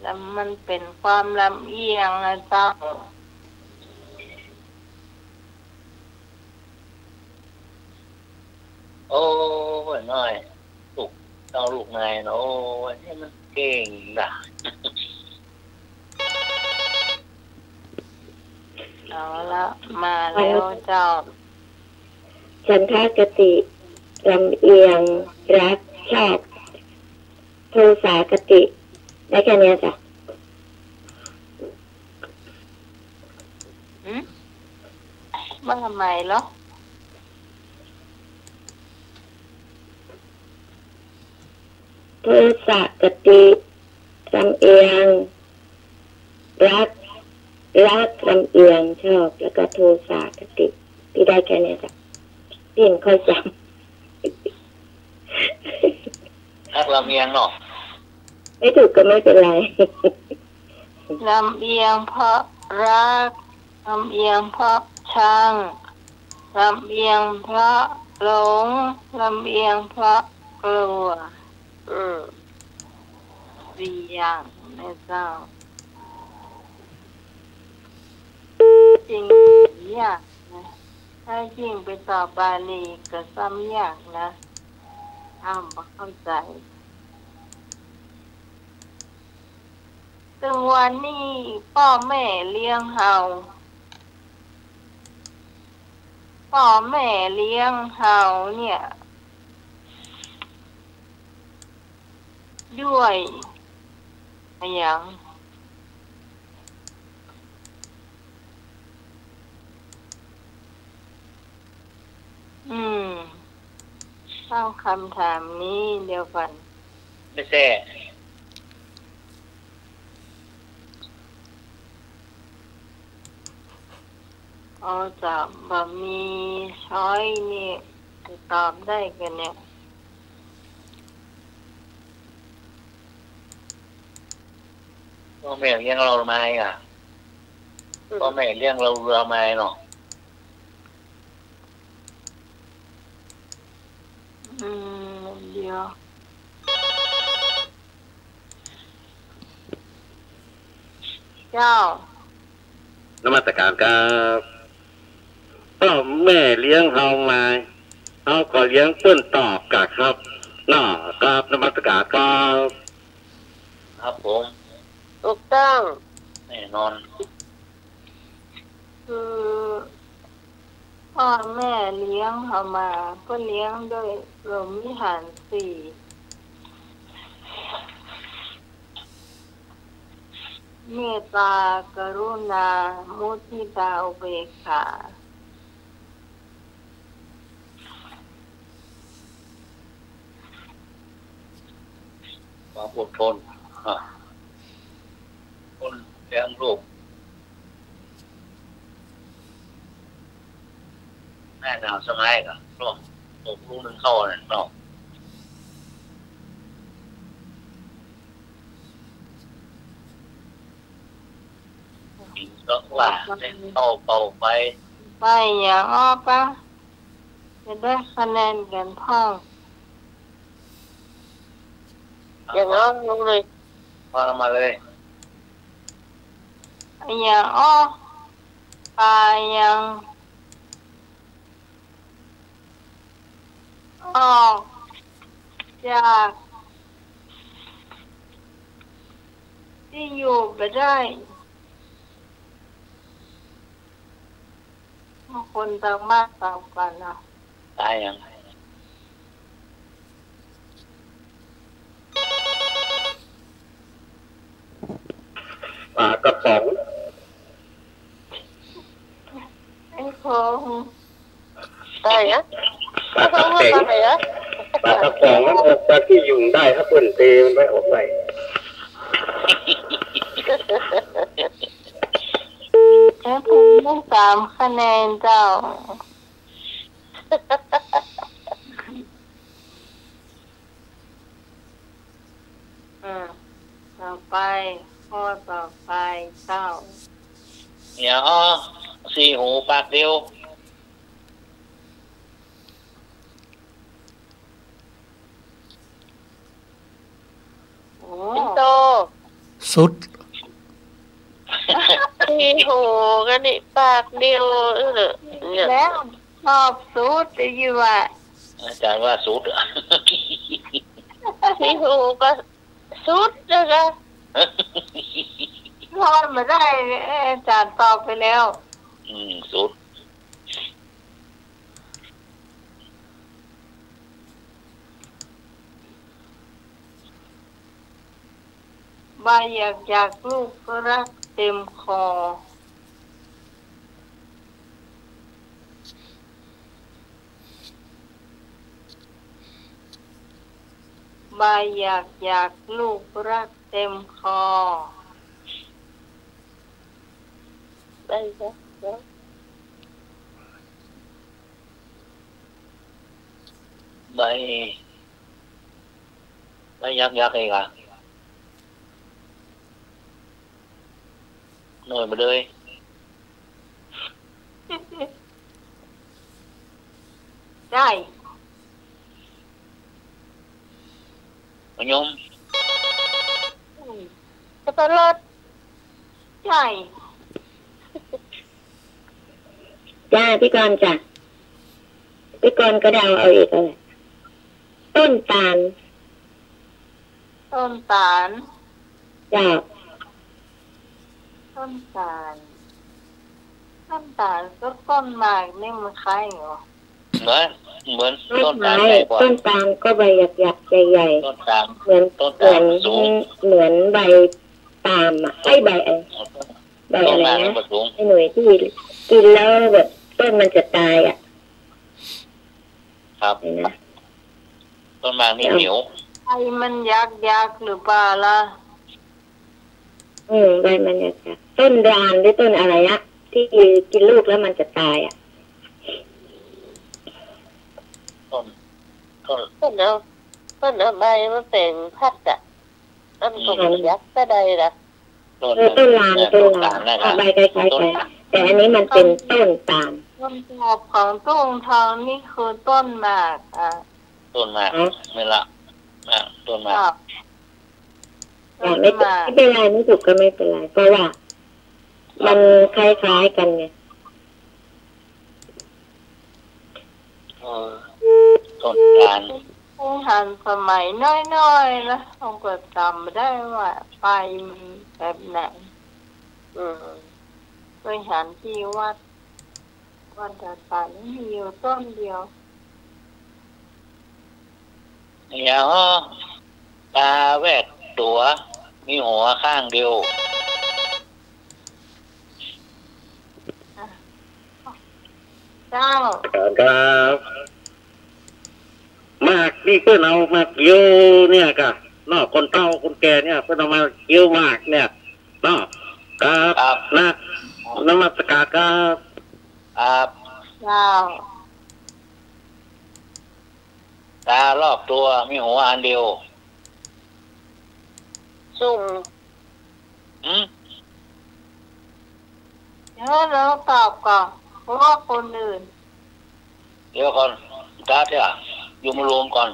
แล้วมันเป๋นความลำเอียงนะเจ้า โอ้ย น้อย ลูกเต้าลูกนายเนาะ โอ้ย นี่มันเก่งนะ เอาละ มาแล้วเจ้า ฉันทะคติ ลำเอียง รัก ชอบ โทสะคติ ได้แค่เนี้ยจ้ะ หืม ว่าทำไมเหรอ โทสะคติ ลำเอียง รัก รัก ลำเอียง ชอบ แล้วก็โทสะคติ ตี้ได้แค่เนี้ยจ้ะ ตี้ไม่ค่อยจำ รักลำเอียงเนาะ ไม่ถูกก็ไม่เป็นไร ลำเอียงเพราะรัก ลำเอียงเพราะชัง ลำเอียงเพราะหลง ลำเอียงเพราะกลัว อืม สี่อย่างนะเจ้า จริงยากนะ ถ้ายิ่งไปตอบบาลีก็ซ้ำยากนะ อ้าว บ่เข้าใจ๋ ตึงวันนี้ป้อแม่เลี้ยงเฮา ป้อแม่เลี้ยงเฮาเนี่ย ด้วยอะหยัง อืม ตั้งคำถามนี้เดียวก่อน ไม่แซ่ อ๋อ จะบ่มีช้อยนี่ จะตอบได้ก่อเนี่ย ป้อแม่เลี้ยงเฮามาอะ อืม ป้อแม่เลี้ยงเฮา เฮามาเนาะ อืม เดี๋ยว เจ้า นมัสการครับ ป้อแม่เลี้ยงเฮามา เฮาก็เลี้ยงเปิ้นตอบกะครับ เนาะ ครับ นมัสการครับ ครับผม ถูกต้อง แน่นอน คือ ป้อแม่เลี้ยงเฮามา เปิ้นเลี้ยงโดยพรหมวิหารสี่ เมตตา กรุณา มุทิตา อุเบกขา ความอดทน อ่ะ คนเลี้ยงลูก แม่หนาวสมัยก็ร่วมตกลูกหนึ่งเข้านั่นเนาะ กินก็ว่าเล่นเข้าเป่าไป ไปอย่างอ้อปะ จะได้คะแนนกันพ่อง อย่างอ้อลงเลย ว่ามาเลย อย่างอ้อ ปายัง ออกจากตี้อยู่บ่ได้ คนต่างบ้านต่างกันนะ ตายยัง ปลากระป๋อง ไอ้ของ ได้อะ ปลากระป๋อง ปลากระป๋อง ปลากระป๋องมันออกจากขี้ยุงได้ ถ้าเปิ้นเตะมันไว้ออกได้ แล้วคุณได้สามคะแนนเจ้า อ่า ต่อไป ข้อต่อไปเจ้า เนี่ย อ๋อ สี่หูปากเดียว โอ้ สิงโต สุด สี่หูกันนี่ ปากเดียว เออ เนี่ย แล้ว ตอบสุดอยู่ว่ะ อาจารย์ว่าสุด สี่หูก็สุดนะคะ รอดมาได้ เอ้ย อาจารย์ตอบไปแล้ว อืม สุด บ่าอยากอยากลูกรักเต็มคอ บ่าอยากอยากลูกรักเต็มคอ ได้ครับ ใบ ใบยักษ์ยักษ์เองอ่ะ หน่วยมาเลย ได้ มะยม อืม สับปะรด ใช่ จ้า พี่กรณ์จ้ะ พี่กรณ์ก็เดาเอาอีกแล้วแหละ ต้นตาล ต้นตาล จ้ะ ต้นตาล ต้นตาลกับต้นหมากนี่มันคล้ายกันเหรอ เหมือน เหมือน ไม่ ต้นตาล คล้าย ใหญ่กว่า ต้นตาลก็ใบหยักๆ ใหญ่ๆ ต้นตาล เหมือน ต้นตาล เหมือน สูง เหมือนใบปาล์มอะ ไอ้ใบไอ้ ใบอะไรนะ ต้นตาลมันสูง ไอ้หน่วยตี้กินแล้วแบบต้นมันจะตายอะ ครับ นี่นะ ต้นหมากนี่เหนียว ใบมันยักษ์ๆ หรือเปล่าล่ะ อืม ใบมันยักษ์ๆ ต้นรานหรือต้นอะไรอะ ที่กินลูกแล้วมันจะตายอะ ต้น ต้น ต้นเอา ต้นเอาใบมาแป๋งผัดอะ อันก็ อืม ยักษ์ก็ได้ละ ต้น เออ ต้นราน เออ ต้นราน ต้นตาลนะครับ ใบคล้ายๆ กัน ต้นตาล แต่อันนี้มันเป็นต้นตาล คำตอบของตุ้งทองนี่คือต้นหมาก อ่ะ ต้นหมาก ฮะ ไม่ละ อ่ะ ต้นหมาก อ่ะ อ่ะ ไม่เป็น ต้นหมาก ไม่เป็นไร ไม่ถูกก็ไม่เป็นไร เพราะว่า มันคล้ายๆ กั๋นไง เออ ต้นตาล คงหันสมัยน้อยๆ นะ คงก็จ๋ำบ่ได้ว่าไปมันแบบไหน อืม เคยหันตี้วัด วัดดาดฟ้านี่มีอยู่ต้นเดียว เหีย ต๋าแวดตั๋ว มีหัวข้างเดียว เจ้า ครับ หมากนี่เปิ้นเอามาเคี้ยวเนี่ยก่ะ เนาะ คนเฒ่าคนแก่เนี่ย เปิ้นเอามาเคี้ยวหมากเนี่ย เนาะ ครับ ครับ นะ นมัสการครับ ครับ เจ้า ต๋ารอบตั๋วมีหัวอันเดียว ซุ่ม หืม เดี๋ยวเราตอบก่อน เพราะว่าคนอื่น เดี๋ยวก่อน ต๋าเตื้อ อยู่มารวมก่อน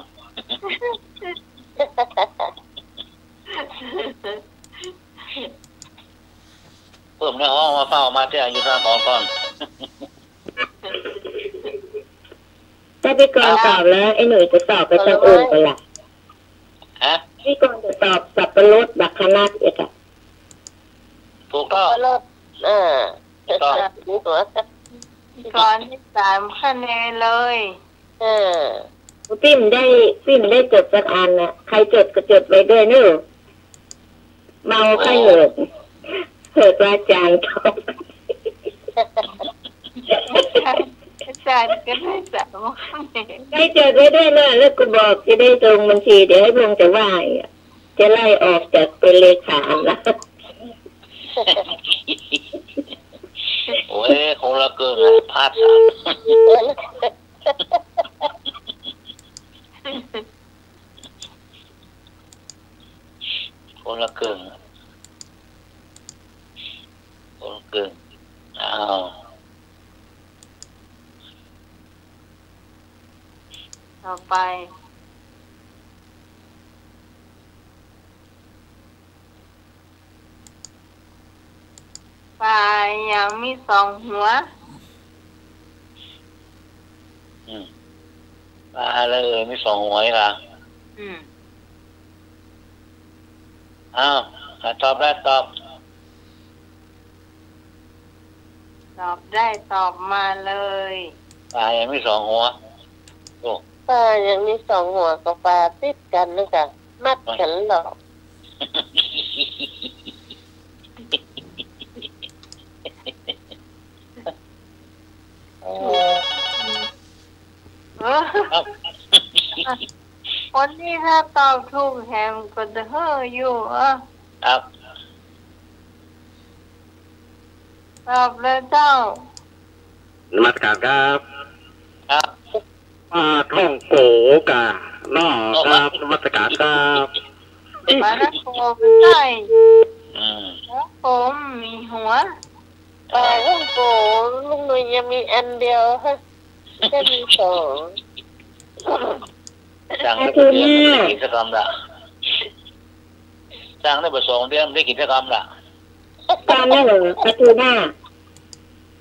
เปิ้นในห้องมาเฝ้ามาเตื้อ อยู่ตางก่อนก่อน ถ้าพี่กรณ์ตอบแล้ว ไอ้หนุ่ยจะตอบไปตางอื่นก่อนละ ฮะ พี่กรณ์จะตอบสับปะรดบักขะนัดอีกอะ ถูกต้อง สับปะรด เออ ถูกต้อง พี่กรณ์ได้สามคะแนนเลย เออ ปิ๊มได้ ปิ๊มได้จดสักอันน่ะ ใครจดก็จดไว้ด้วยเนาะ เมาใค่เหิด เหิดว่าอาจ๋ารย์ตอบ อาจ๋ารย์ก็ได้สามคะแนน ใค่จดไว้ด้วยเนาะ แล้วก็บอกจะได้ส่งบัญชี เดี๋ยวไอ้พงษ์จะว่าอีกอะ จะไล่ออกจากเป๋นเลขาละ โอ้ย คนละเกิ่งอะ พลาดสาม คนละเกิ่ง คนละเกิ่ง อ้าว ต่อไป ป๋าหยังมีสองหัว อืม ป๋าอะไรเอ่ย มีสองหัวนี่ล่ะ อืม อ้าว ถ้าตอบได้ตอบ ตอบได้ตอบมาเลย ป๋าหยังมีสองหัว โอ้ ป๋าหยังมีสองหัว ก็ป๋าติดกั๋นนะก่ะ มัดกั๋นลอ เออ เออ ครับ คนนี้ถ้าตอบถูกแหมก็จะเฮ่ออยู่ เออ ครับ ตอบเลยเจ้า นมัสการครับ ครับ ป๋าท่องโก๋ก่ะเนาะ ครับ นมัสการครับ ป๋าท่องโก๋บ่ใจ้ อืม ป๋าท่องโก๋มีหัว ป๋าท่องโก๋ลุงหนุ่ยยังมีอันเดียว จะมีสอง สั่งได้บ่เดียว บ่ได้กิ๋นสักกำละ สั่งได้บ่สองเดือน บ่ได้กิ๋นสักกำละ ป๋านั่นเหรอ ป๋าทูน่า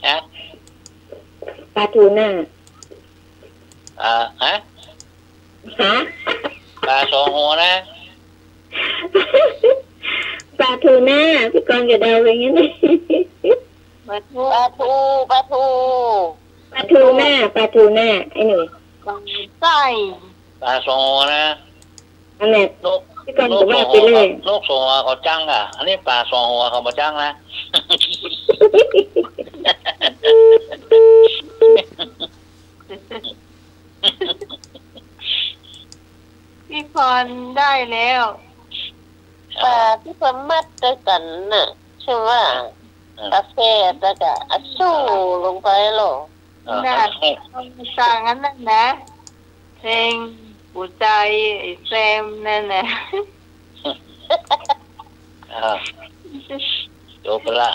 ฮะ ป๋าทูน่า อ่า ฮะ ฮะ ป๋าสองหัวนะ ป๋าทูน่า พี่กรณ์ก็เดาไปอย่างนั้น ป๋าทู ป๋าทู ป๋าทู ป๋าทูน่า ป๋าทูน่า ไอ้หนุ่ย ใจ้ ป๋าสองหัวนะ อันเนี้ย นก พี่กรณ์ก็ว่าไปเลย นกสองหัวเขาจั้งอะ อันนี้ป๋าสองหัวเขาบ่จั้งนะ พี่กรณ์ได้แล้ว ป๋าตี้เปิ้นมัดตวยกั๋นน่ะ ใจ้ว่า อ่า กาแฟแล้วก็อะโซ่ลงไปลอ อ่า น่ะ ให้ ต้องสั่งอันนั้นนะ เพลงหัวใจ๋ไอ้แซมนั่นน่ะ อ่า จบไปละ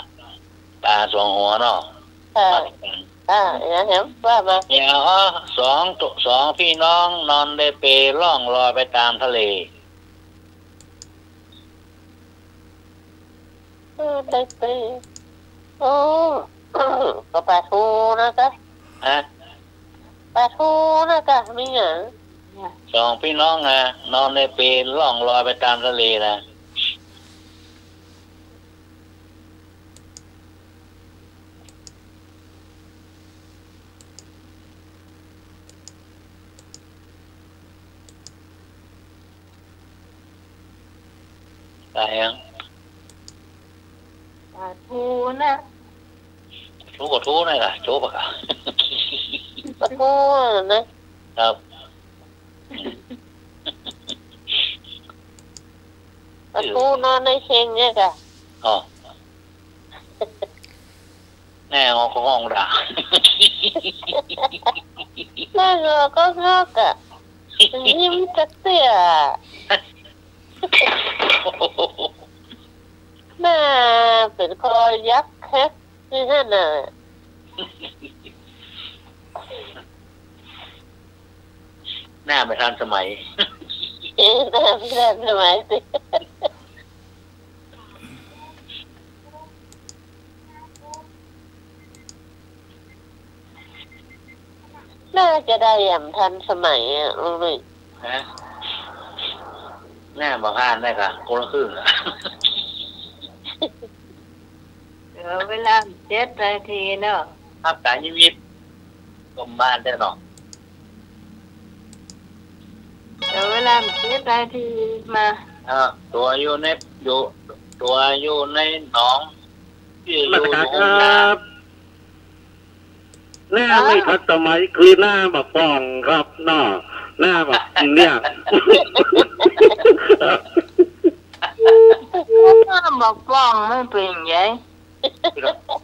ป๋าสองหัวเนาะ ค่ะ ค่ะ อย่างนั้นว่ามา เหีย สอง สองพี่น้องนอนได้เปล่องลอยไปต๋ามทะเล เออ ได้เปล่ โอ้ ก็ปลาทูนะจ๊ะ ฮะ ปลาทูนะจ๊ะ มีหยัง สองพี่น้องอะ นอนในเปลล่องลอยไปตามทะเลนะ ตายยัง ปลาทูนะ ทูก็ทูนะ โจ๊กอะ ปลาทูนะ ครับ ปลาทูนอนในเข่งเนี่ยกะ อ๋อ แน่ งอกก็งอกด่า แน่ งอกก็งอกอะ ยิ้มจักเตื้อ หน้าเป๋นคอยักษ์แฮะ คือหั้นน่ะ หน้าไม่ทันสมัย เออ หน้าไม่ทันสมัยสิ น่าจะได้อย่างทันสมัยอะ ลุงหนุ่ย ฮะ หน้าบ่ผ่านได้กะ คนละครึ่งอะ เหลือเวลาเจ็ดนาทีเนาะ ครับ สายยิบยิบ กรมบ้านได้เนาะ เหลือเวลาเจ็ดนาที มา อ่า ตั๋วอยู่ใน อยู่ ตั๋วอยู่ในหนอง ตี้อยู่ นมัสก๋าร อยู่ ครับ หน้าไม่ทันสมัยคือหน้าบ่าป่องครับเนาะ หน้าบ่าเนี่ย หน้าบ่าป่องมันเป๋นไง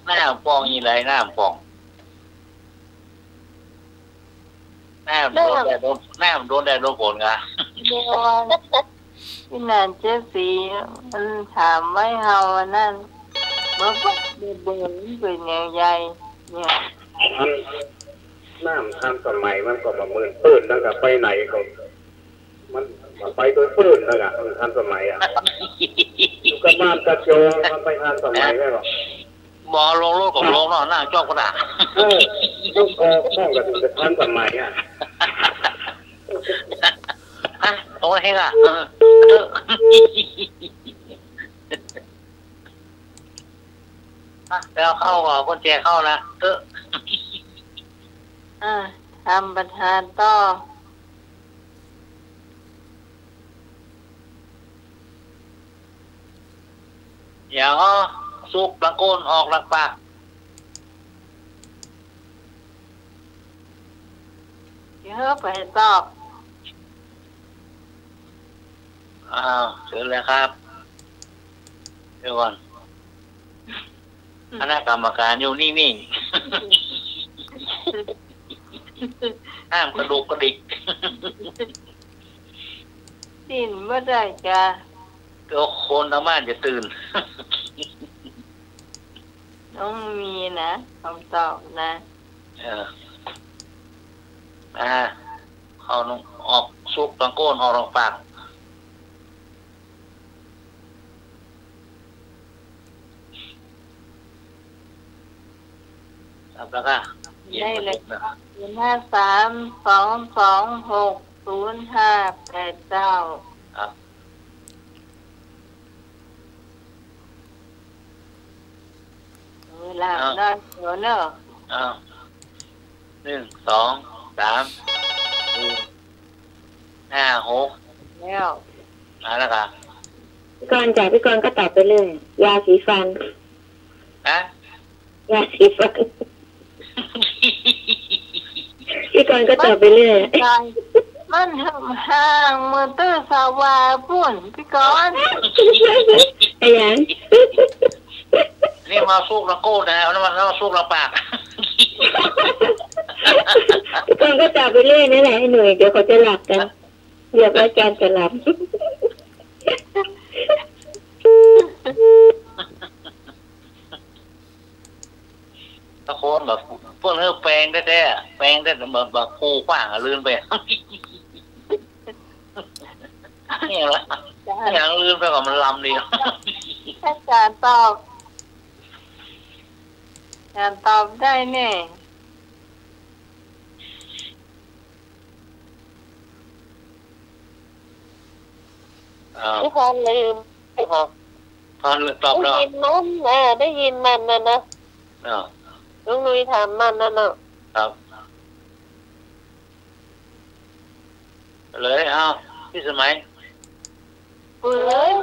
หน้าป่องอีไหน หน้าป่อง หน้ามันโดนแดดโดน หน้ามันโดนแดดโดนฝนกะ เดี๋ยว ตี้นั่นเจ๊สีมันถามไว้เฮาอันนั้น บ่าป่องบ่าเบิ่งมันเป๋นอย่างใดเนี่ย มัน หน้ามันทันสมัยมันก็บ่าเหมือนปื้น แล้วก็ไปไหนก็ มันไปโดยปื้น แล้วก็มันทันสมัยอะ อยู่กับบ้านกับจองมันไปทันสมัยแล้วก็ บ่ลงรถก็ลงเนาะ นั่งจ๊อกก็ได้ เออ ลูกคอป้องก็ถึงจะทันสมัยอะ ฮะ โอ้ย เฮ้ยอะ เออ เออ อ่ะ ไปเอาเข้าก่อน กุญแจเข้านะ เออ อ่ะ ทำประธานต่อ อย่าเอาซุกหลังก้นออกหลังปาก เดี๋ยวไปตอบ อ้าว เชิญเลยครับ เดี๋ยวก่อน คณะกรรมการอยู่นิ่งๆ ห้ามกระดุกกระดิก สิ้นบ่ได้จ้ะ เดี๋ยวคนทางบ้านจะตื่น ต้องมีนะ คำตอบนะ เออ อ่า เข้าลง ออกซุกหลังก้นออกหลังปาก ครับ แล้วก็ ได้เลย ศูนย์ห้าสาม สองสองหก ศูนย์ห้าแปดเก้า ครับ เวลา อ้าว นอนหัวเนอะ อ้าว หนึ่ง สอง สาม สี่ ห้า หก แล้ว มาแล้วครับ พี่กรณ์จ๋า พี่กรณ์ก็ตอบไปเลย ยาสีฟัน ฮะ ยาสีฟัน พี่กรณ์ก็ตอบไปเรื่อย มันห่างมือตื้อสาวาปุ้น พี่กรณ์ อะหยัง นี่มาซุกหลังก้นนะ เอาน้ำมันมาซุกหลังปาก พี่กรณ์ก็ตอบไปเรื่อยนั่นแหละ ไอ้หนุ่ย เดี๋ยวเขาจะหลับกัน เดี๋ยวอาจารย์จะหลับ ตะโกนแบบเปิ้นหื้อแปลงแต๊ๆ แปลงแต๊แบบ แบบผู้กว้างอะ ลื่นไป เนี่ยละ จ้ะ อย่างลื่นไปกว่ามันลำดี อาจารย์ตอบ อ่า ตอบได้แน่ อ่า พี่พรลืม พรตอบแล้ว ได้ยินมัน อ่า ได้ยินมันน่ะนะ อ่า ลุงนุยถามมันน่ะเนาะ ครับ เลย เอา พี่สมัย ปืน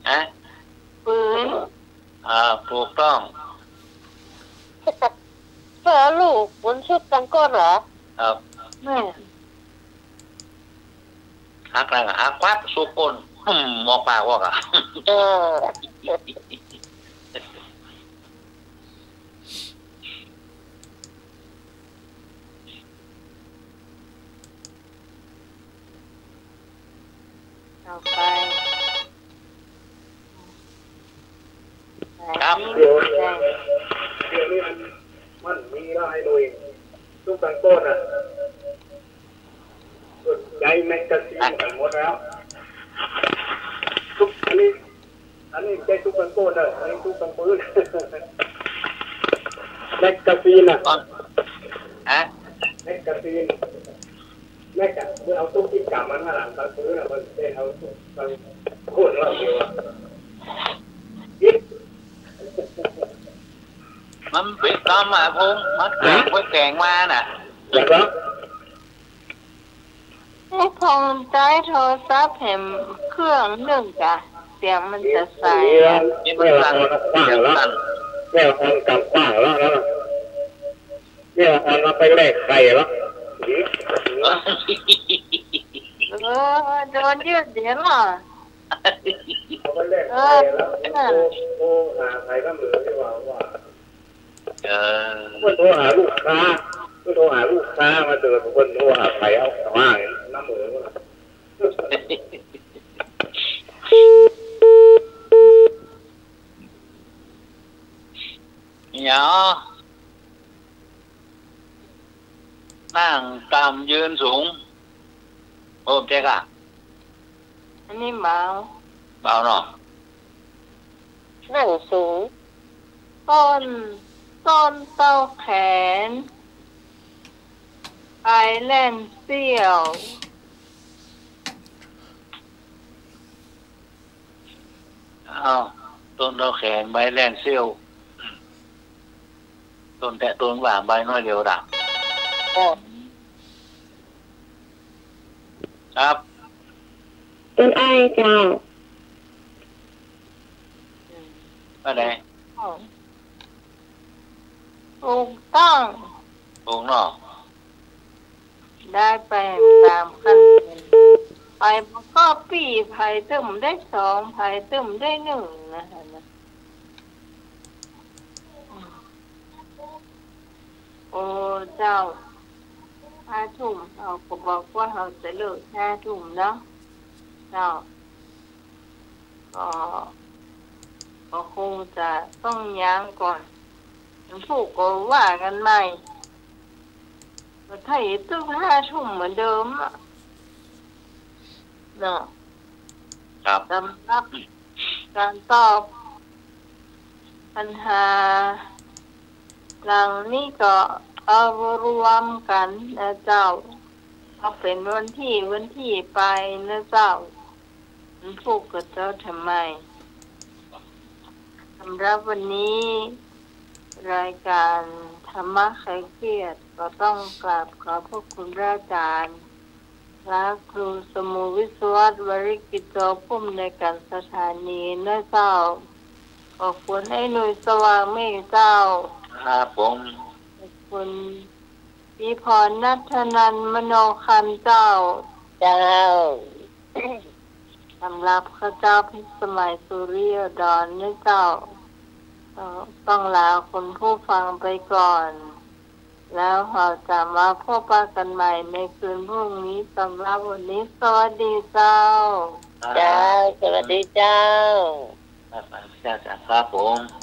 ฮะ ปืน อ่า ถูกต้อง เปื้อลูก บนชุดตังก้นเหรอ ครับ แม่ หักแล้วก็หักปั๊บ สุกก้น อืม หมอกปากวอกอะ เออ ต่อไป ครับ เดี๋ยว เดี๋ยวนี้มัน มันมีแล้วไอ้หนุ่ย ทุกตังก้นน่ะ ย้ายแมกกาซีนกันหมดแล้ว ทุก อันนี้ อันนี้ไม่ใช่ทุกตังก้นเด้อ อันนี้ทุกตังปืน แมกกาซีนน่ะ ฮะ แมกกาซีน แมกกา เมื่อเอาตุ๊กที่กำมันมาหลังตังปืนน่ะ มันเป็นเอาตุ๊กตังก้นรอบเดียวอะ มันเปรียบต๋ามมา ผม มันแกว่งไปแกว่งมาน่ะ อย่างนั้น ไอ้พงษ์ใจ๊โทรศัพท์แหมเครื่องนึ่งกะ เสียงมันจะใสอะ นี่มันสั่น แม่ละออนกว้างแล้ว เสียงสั่น แม่ละออนกำกว้างแล้วนะ แม่ละออนเอาไปแลกไข่แล้ว เออ โดนยืดเดี๋ยวล่ะ เอาไปแลกไข่แล้ว เออ โทร โทรหาไข่ก็เหมือนที่ว่า ว่า เออ เปิ้นโทรหาลูกค้า เปิ้นโทรหาลูกค้ามาเดิน เปิ้นโทรหาไผเอา ว่าน้ำเหมือนว่า เดี๋ยว นั่งต่ำยืนสูง โอ้ เจ๊กอะ อันนี้เบา เบาเนาะ นั่งสูง ต้น ต้นเต้าแขน ใบแล่นเสี้ยว อ้าว ต้นเต้าแขน ใบแล่นเสี้ยว ต้นแต๊ ต้นว่าใบน้อยเดียวดะ ครับ ครับ ต้นอ้อยเจ้า ว่าไง ถูกต้อง ถูกเนาะ ได้ไปต๋ามขั้นเกณฑ์ ใผบ่ก๊อปปี้ ใผตึงได้สอง ใผตึงได้นึ่งนะฮะนะ โอ้เจ้า ห้าทุ่ม เฮาก็บอกว่าเฮาจะเลิกห้าทุ่มเนาะ เจ้า ก็ ก็คงจะต้องยั้งก่อน วันพูกก็ว่ากั๋นใหม่ ก็ถ้าอีกตึงห้าทุ่มเหมือนเดิมอะ เนาะ ครับ สำหรับก๋านตอบปัญหาหลังนี้ก็เอารวมกั๋นนะเจ้า เอาเป๋นวันตี้ วันตี้ไปนะเจ้า มันพูดกับเจ้าทำไม สำหรับวันนี้ รายก๋านธรรมะคลายเครียด ก็ต้องกราบขอบพระคุณพระอาจ๋ารย์ พระครูสมุห์วิศวัตร วริกิจโจ ผู้อำนวยก๋านสถานีนะเจ้า ขอบคุณไอ้หนุ่ยสว่างเมฆเจ้า ครับผม ขอบคุณพี่พร ณัฐนันท์ มโนครรมเจ้า เจ้า สำหรับข้าเจ้าพิสมัย สุริโยดร นะเจ้า ก็ต้องลาคุณผู้ฟังไปก่อน แล้วเฮาจะมาพบปะกั๋นใหม่ในคืนพรุ่งนี้ สำหรับวันนี้ สวัสดีเจ้า เจ้า สวัสดีเจ้า ครับ ครับผม